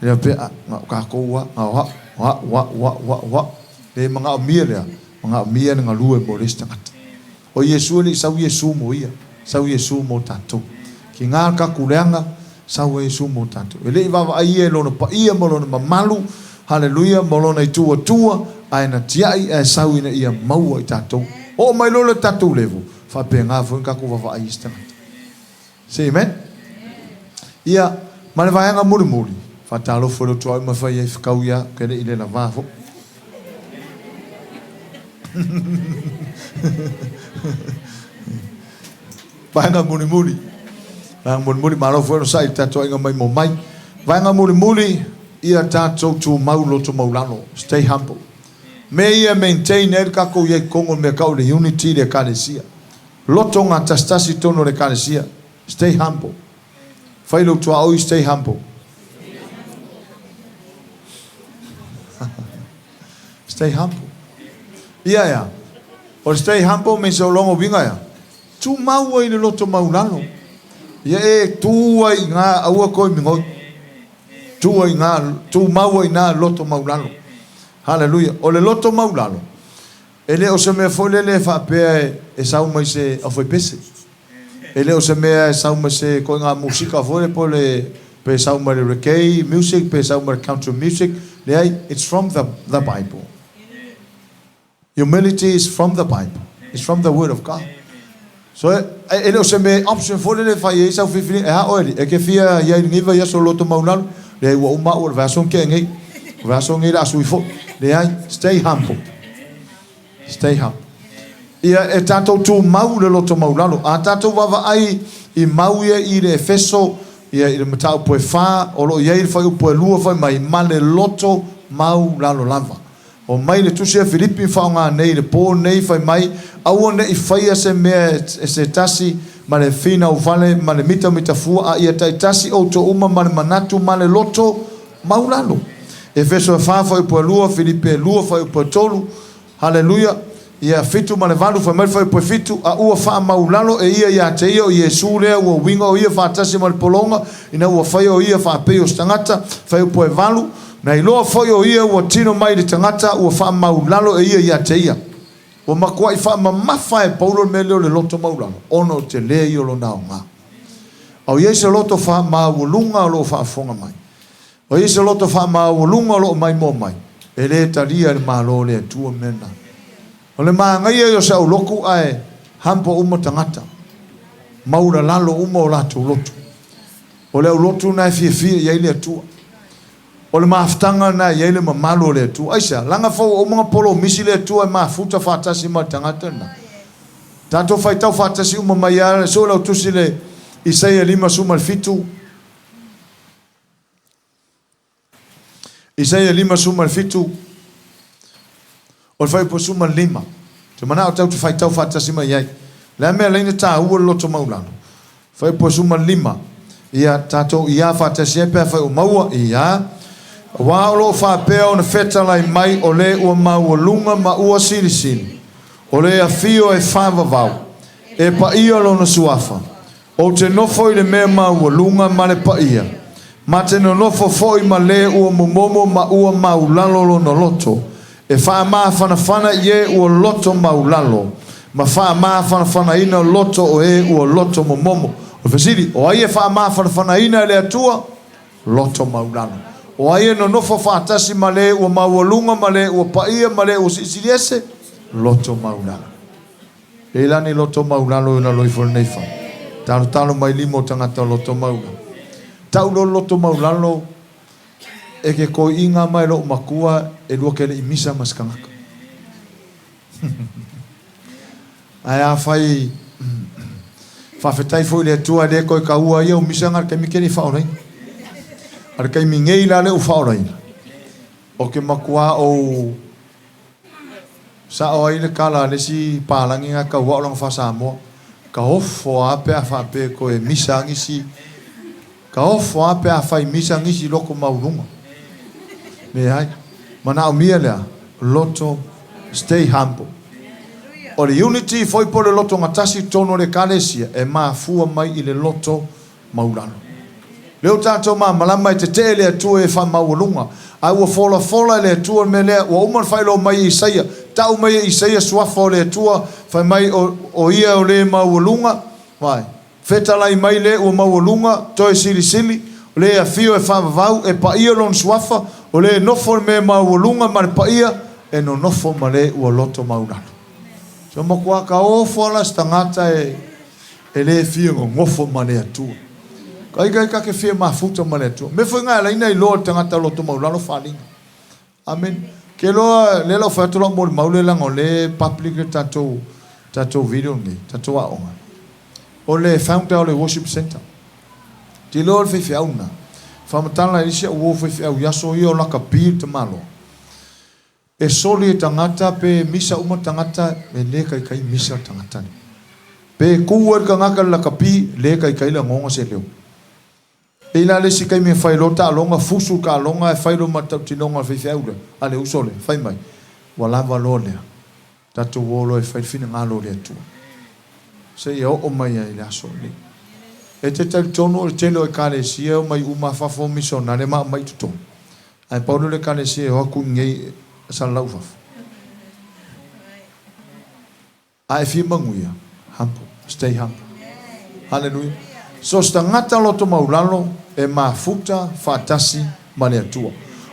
Lea faapea, a, na o tatou a, na o a'u, o a'u, a'u, a'u, a'u, a'u. Le manaomia lea, manaomia le galue mo le isi tagata. O Iesu e le i sau Iesu mo ia, sau Iesu mo tatou. Kina le tatou leaga, sau ai Iesu mo tatou. E le i vaavaai ia i lona paia ma lona mamalu, haleluia, ma lona itu atua, ae na tiai ae sau ina ia maua i tatou. Oo mai loa le tatou level, faapena foi ona tatou vaavaai i isi tagata. Say amen. Ia, ma le vaega mulimuli, faatalofa i le tuaoi ma fai ai fekau ia, ke le i le lavā foi. Vaega mulimuli. Vaega mulimuli, malo foi onosai i le tatou aiga mai mo mai. Vaega mulimuli, ia tatou tumau loto maulalo. Stay humble. Mea ia e maintain ai le tatou i ai i totonu o le mea tau o le unity i le Ekalesia. Loto gatasitasi i totonu o le Ekalesia. Stay humble. Fai lou tuaoi, stay humble. Stay humble. Ia ea. O le stay humble means o lona uiga ea. Tumau ai i le loto maulalo. Ia e tu ai i ina, aua toe migoi. Tu ai i ina, tumau ai i ina loto maulalo. Hallelujah. O le loto maulalo, E le o se mea foi lele e faapea e sau mai se aufaipese. E le o se mea e sau mai se ituaiga musika foi lele po o le pe sau mai le reggae music pe sau mai le country music. Leai, it's from the the Bible. Humility is from the Bible. It's from the word of God. So e, e le o se mea option foi lele e fai ai sau filifiliga, e a oe alii, e ke fia i ai i lenei vaiaso o loto maulalo? Leai, ua uma au o le vaiaso na tea nei. O le vaiaso lenei o le a sui foi. Leai, stay humble. Stay humble. Ia, e tatou tumau i le loto maulalo. A tatou vaavaai i mau ia i le Efeso, ia i le mataupu e fa, o lo o i ai le fuaiupu e lua fai mai, ma le loto maulalo lava. O mai le Tusi a Filipi faaaoga nei i le pō nei, fai mai, Aua ne i faia se mea e se tasi ma le finau vale ma le mitamita fua, a ia taitasi outou uma ma le manatu ma le loto maulalo. Efeso e fa fuaiupu e lua, Filipi e lua fuaiupu e tolu. Haleluia! Ia, fitu ma le valu, fai mai le fuaiupu e fitu, A ua faamaulalo e ia ia te ia o Iesu lea ua uiga o ia faatasi ma le pologa, ina ua faia o ia faapei o se tagata, fuaiupu e valu, Na iloa foi o ia ua tino mai i le tagata ua faamaulalo e ia ia te ia. Ua matuai faamamafa e Paulo le mea lea o le loto maulalo, ona o le tele ia o lona aoga. A o i ai se loto faamaualuga o lo o faafofoga mai? O i ai se loto faamaualuga o lo o maimoa mai? E le talia e le Malo o le Atua mea na. O le manaia ia o se aulotu ae humble uma tagata, maulalalo uma o latou loto. O le aulotu lena e fiafia i ai le Atua. O le mafutaga lena e i ai le mamalu o le Atua. Aisea? Leaga foi ua uma ona polomisi le Atua e mafuta faatasi ma le tagata lena. Tatou faitau faatasi uma mai lava, sue lau tusi le Isaia 57. Isaia 57, o le fuaiupu 15. Ou te manao tatou te faitau faatasi mai ai. O le a mea e laina taua le loto maualalo? Fuaiupu 15. Ia tatou ia faatasi ai pe afai ua maua, ia. Aua o lo o faapea ona fetalai mai o le ua maualuga ma ua silisili, o le afio e faavavau, e paia lona suafa, Ou te nofo i le mea maualuga ma le paia, ma te nonofo foi ma le ua momomo ma ua maulalo lona loto, e faamafanafana i e ua loto maulalo, ma faamafanafanaina loto o e ua loto momomo. O le fesili, o ai e faamafanafanaina e le Atua? Loto maulalo. O ai e nonofo faatasi ma le ua maualuga ma le ua paia ma le ua silisili ese? Loto maulalo. E lani loto maulalo i lalo ifo lenei fale. Talotalo mai lima o tagata o loto maulalo. Tau loa le loto maulalo e ke koiiga mai lou makua e lua ke lei misa ma se tagata. Ae afai faafetai foi i le Atua e le toe taua ia o misa na le taimi ke lei faaolaina. A le taimi nei la lea ua faaolaina, o ke matua ou Sao ai le tala a le isi palagi na tau ao lana faa-Samoa, Ka ofo a pe a faapea e toe misa a nisi, ka ofo a pe a fai misa nisi loko mauluga. Leai. Manaomia lea, loto, stay humble. O le unity foi po o le loto gatasi i totonu o le Ekalesia, e mafua mai i le loto maulalo. Lea ua tatou malamalama e tetee le Atua e faamaualuga, ae ua folafola e le Atua le mea lea, ua uma ona faailoa mai e Isaia, tau mai e Isaia suafa o le Atua, fai mai, o, o Ia o le maualuga, vaai, fetalai mai le ua maualuga, toe silisili, o le afio e faavavau, e paia lona suafa, o le nofo i le mea maualuga ma le paia, e nonofo ma le ua loto maulalo. So matua taofo lava la se tagata e E le fia nonofo ma le Atua. Kai kai ka ke fia mafuta ma le Atua. Mea foi nga e ala ai na iloa le tagata loto maulalo faaaliga. Amen. Ke loa lea lau fai atu lau molimau lea leaga o lea e public le tatou tatou video lenei, tatou aoga. O le founder o le worship center. Te iloa o le faifeau lena. Faamatala e isi au uo faifeau i aso ia o lakapi le tamaloa. E soli e tagata pe misa uma tagata e le kaikai misa le tagata lea. Pe ku ai le tagata le lakapi le kaikai lagoga se leo. Pei la le isi taimi e fai loa taaloga fusu le taaloga ae fai loa ma le tautinoga a le faifeau lea a le uso lea fai mai ua lava loa lea tatou o loa e fai le finagalo o le Atua seia oo mai ai i le aso lenei. E te talitonu o le tele o Ekalesia e omai uma a fafo misionare ma aumai i totonu. Ae pau lea o le Ekalesia e o atu i inei e salalau i fafo. A e fia manuia, humble, stay humble. Hallelujah. So se tagata loto maulalo e mafuta faatasi ma le Atua.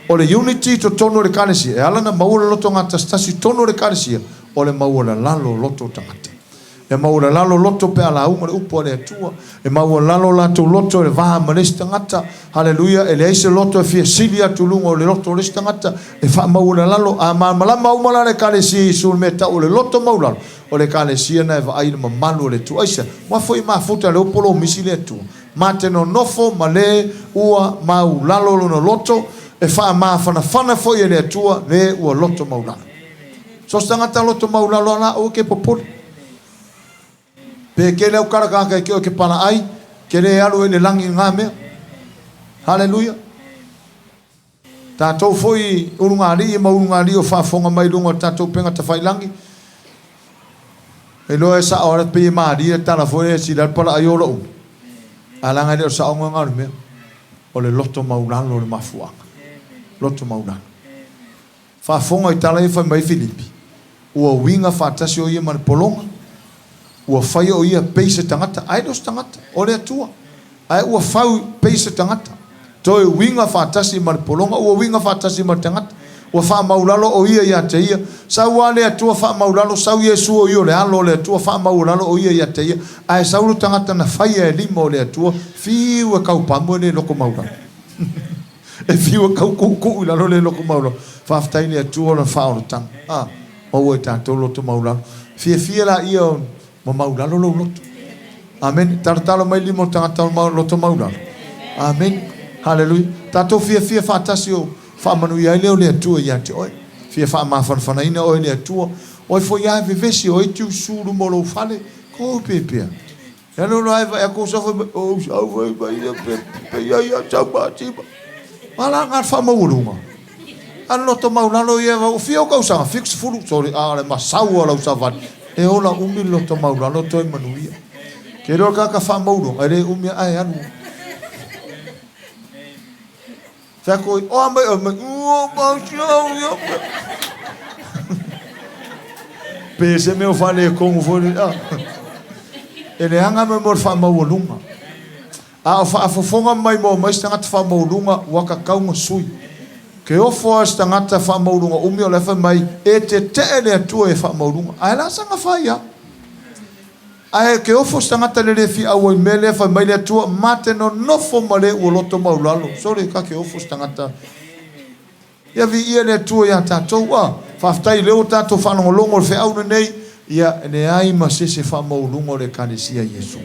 O le unity i totonu o le Ekalesia, e ala ona maua le loto gatasitasi i totonu o le Ekalesia, o le maualalalo o loto o tagata. E maualalalo loto pe a lauga le upu a le Atua. E maualalo latou loto i le va ma le isi tagata. Haleluia! E leai se loto e fia sili atu i luga o le loto o le isi tagata. E faamaualalalo. A malamalama uma la le Ekalesia i Iesu i le mea e tau o le loto maulalo, o le Ekalesia lena e vaai i le mamalu o le Atua. Aisea? Aua foi e mafuta lea ua polomisi le Atua. Ma te nonofo ma le ua maulalo lona loto, e faamafanafana foi e le Atua le ua loto maulalo. So se tagata loto maulalo ala aua ke popole. Pe kele au kala tagata e ke oe ke pala ai, ke le alu ai le lagi i nga mea. Haleluia. Tatou foi ulugalii ma ulugalii o faafofoga mai luga o le tatou upega tafailangi. E iloa e sao ala pei e malie le tala foi lea sili lava le pala ai o lou. Ae leaga e le o le saoga lena o le mea. O le loto maulalo le mafuaaga. Loto maulalo. Faafofoga i tala ia fai mai Filipi, Ua uiga faatasi o ia ma le pologa, ua fai o ia pei se tagata, ae le o se tagata, o le Atua, ae ua fau pei se tagata, toe uiga faatasi ma le pologa, ua uiga faatasi ma le tagata. Ua faamaulalo o Ia ia te ia. Sau lava le Atua faamaulalo, sau Iesu o Ia o le Alo o le Atua faamaualalo o Ia ia te ia. Ae sau le tagata na faia e lima o le Atua, fiu e kaupamu e le loto maulalo. E fiu e kaukuukuu i lalo e le loto maulalo. Faafetai i le Atua o Lana faaolataga. A, maua e tatou loto maulalo. Fiafia laia ma maulalo lou loto. Amene. Talotalo mai lima o le tagata o loto maulalo. Amene. Haleluia. Tatou fiafia faatasi o faamanuia ai lea o le Atua ia te oe. Fia faamafanafanaina oe le Atua. Oe foi lava e vevesi, oe e te usu luma o lou fale. Ko pepea. E alu alu lava e vaai atu ou sau fai mai, ou sau fai mai ia pe pe ia ia sau ma tima. A la nga le faamaualuga. A le loto maulalo ia ua fia ou tausaga? 70. Sorry, a o le masau o lau savali. E ola umi le loto maulalo toe manuia. Ke iloa le tagata faamaualuga, e le umi ae alu. Fai atu, o a mai oe mai, ua masau ia pe. Pe se mea o faaletonu foi le, a. E leaga mea mo le faamaualuga. A o faafofoga mai mo mai se tagata faamaualuga, ua tatau ona sui. Ke ofo lava se tagata faamaualuga umi o la e fai mai, e tetee le Atua e faamaualuga. Ae la saga fai lava. Ae ke ofo se tagata le le fia auai mea lea fai mai le Atua, ma te nonofo ma le ua loto maulalo. Sole, ka ke ofo se tagata. Ia viia le Atua iā tatou. A, faafetai o lea ua tatou faalogologo i le feau lenei, ia, e leai ma se isi e faamauuluga o le Ekalesia Iesu.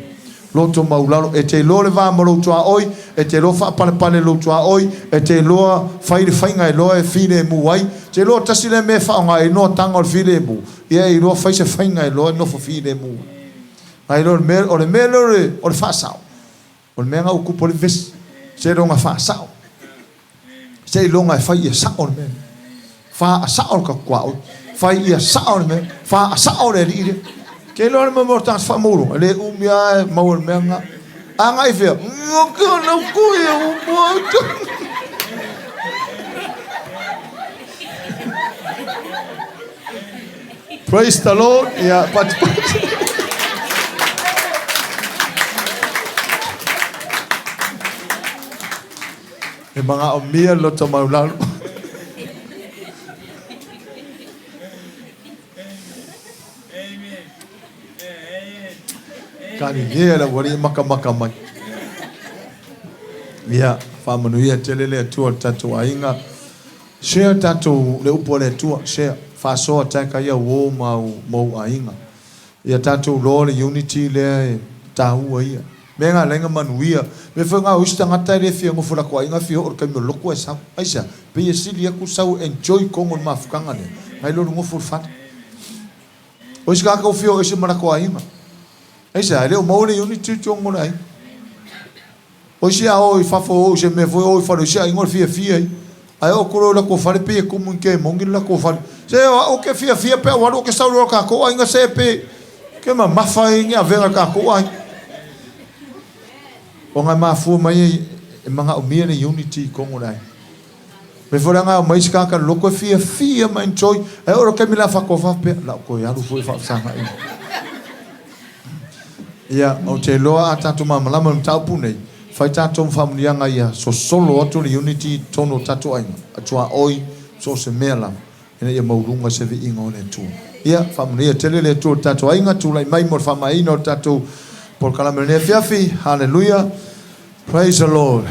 Loto maulalo, e te iloa le va ma lou tuaoi, e te iloa faapalepale lou tuaoi, e te iloa fai le faiga e iloa e filemu ai. E te iloa tasi lea mea e faaaoga ai noataga o le filemu, ia e iloa fai se faiga e iloa e nofo filemu ai. Nai lo le mea, o le mea lea o le faasao, O le mea na ua tupu ai le vevesi, seiloga faasao, seiloga e fai ia sao le mea lea. Faasao le tatou tuaoi, fai ia sao le mea, faasao le alii lea. Te iloa le mea o le tagata faamaualuluga, e le umi lava e maua i le mea lena. Agai i fea? Praise the Lord. Ia, patipati. E manaomia le loto maulalo. Kalilia le aualii e makamaka mai. Ia, faamanuia tele le Atua i le tatou aiga. Share tatou le upu a le Atua, share, faasoa tag ai au uo ma au ma ou aiga. Ia tatou loa le unity lea e taua ia. Mea na alaina manuia. Mea foi na o isi tagata e le fia nofo i latou aiga fia oo i le taimi o le lotu ae sau. Aisea? Pei e sili atu sau e enjoy totonu o le mafutaga lea nai lo le nofo i le fale. O isi tagata ua fia oo ese ma latou aiga. Aisea? E le o maua le unity i totonu o le aiga. O isi a o i fafo o i se mea foi o i fale o isi aiga o le fiafia ia. Ae oo atu loa i latou fale pei e tumu i kemoni le latou fale. Se o au ou te fiafia pe ou alu ou te sau loa i le tatou aiga se pe ke mamafa ai ni avega i le tatou aiga. Ona e mafua mai ai e manaomia le unity i totonu o le aiga. Pei foi la na omai isi tagata i le lotu e fiafia ma enjoy ae oo i le taimi la faatoa faapea, la ou toe alu foi e faafesagaina. Ia, ou te iloa a tatou malamalama i le mataupu nei, fai tatou ma faamanuiaga ia sosolo atu le unity i totonu o tatou aiga, a tuaoi, so o se mea lava, ina ia mauuluga se viiga o le Atua. Ia, faamanuia tele le Atua i le tatou aiga, tulai mai mo le faamaeaina o le tatou polokalame i lenei afiafi. Haleluia! Praise the Lord.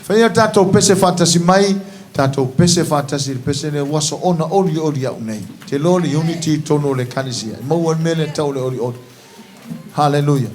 Faia tatou pese faatasi mai, tatou pese faatasi i le pese lea ua soona olioli au nei. Te iloa le unity i totonu o le Ekalesia. E maua ai le mea lea e tau o le olioli. Hallelujah.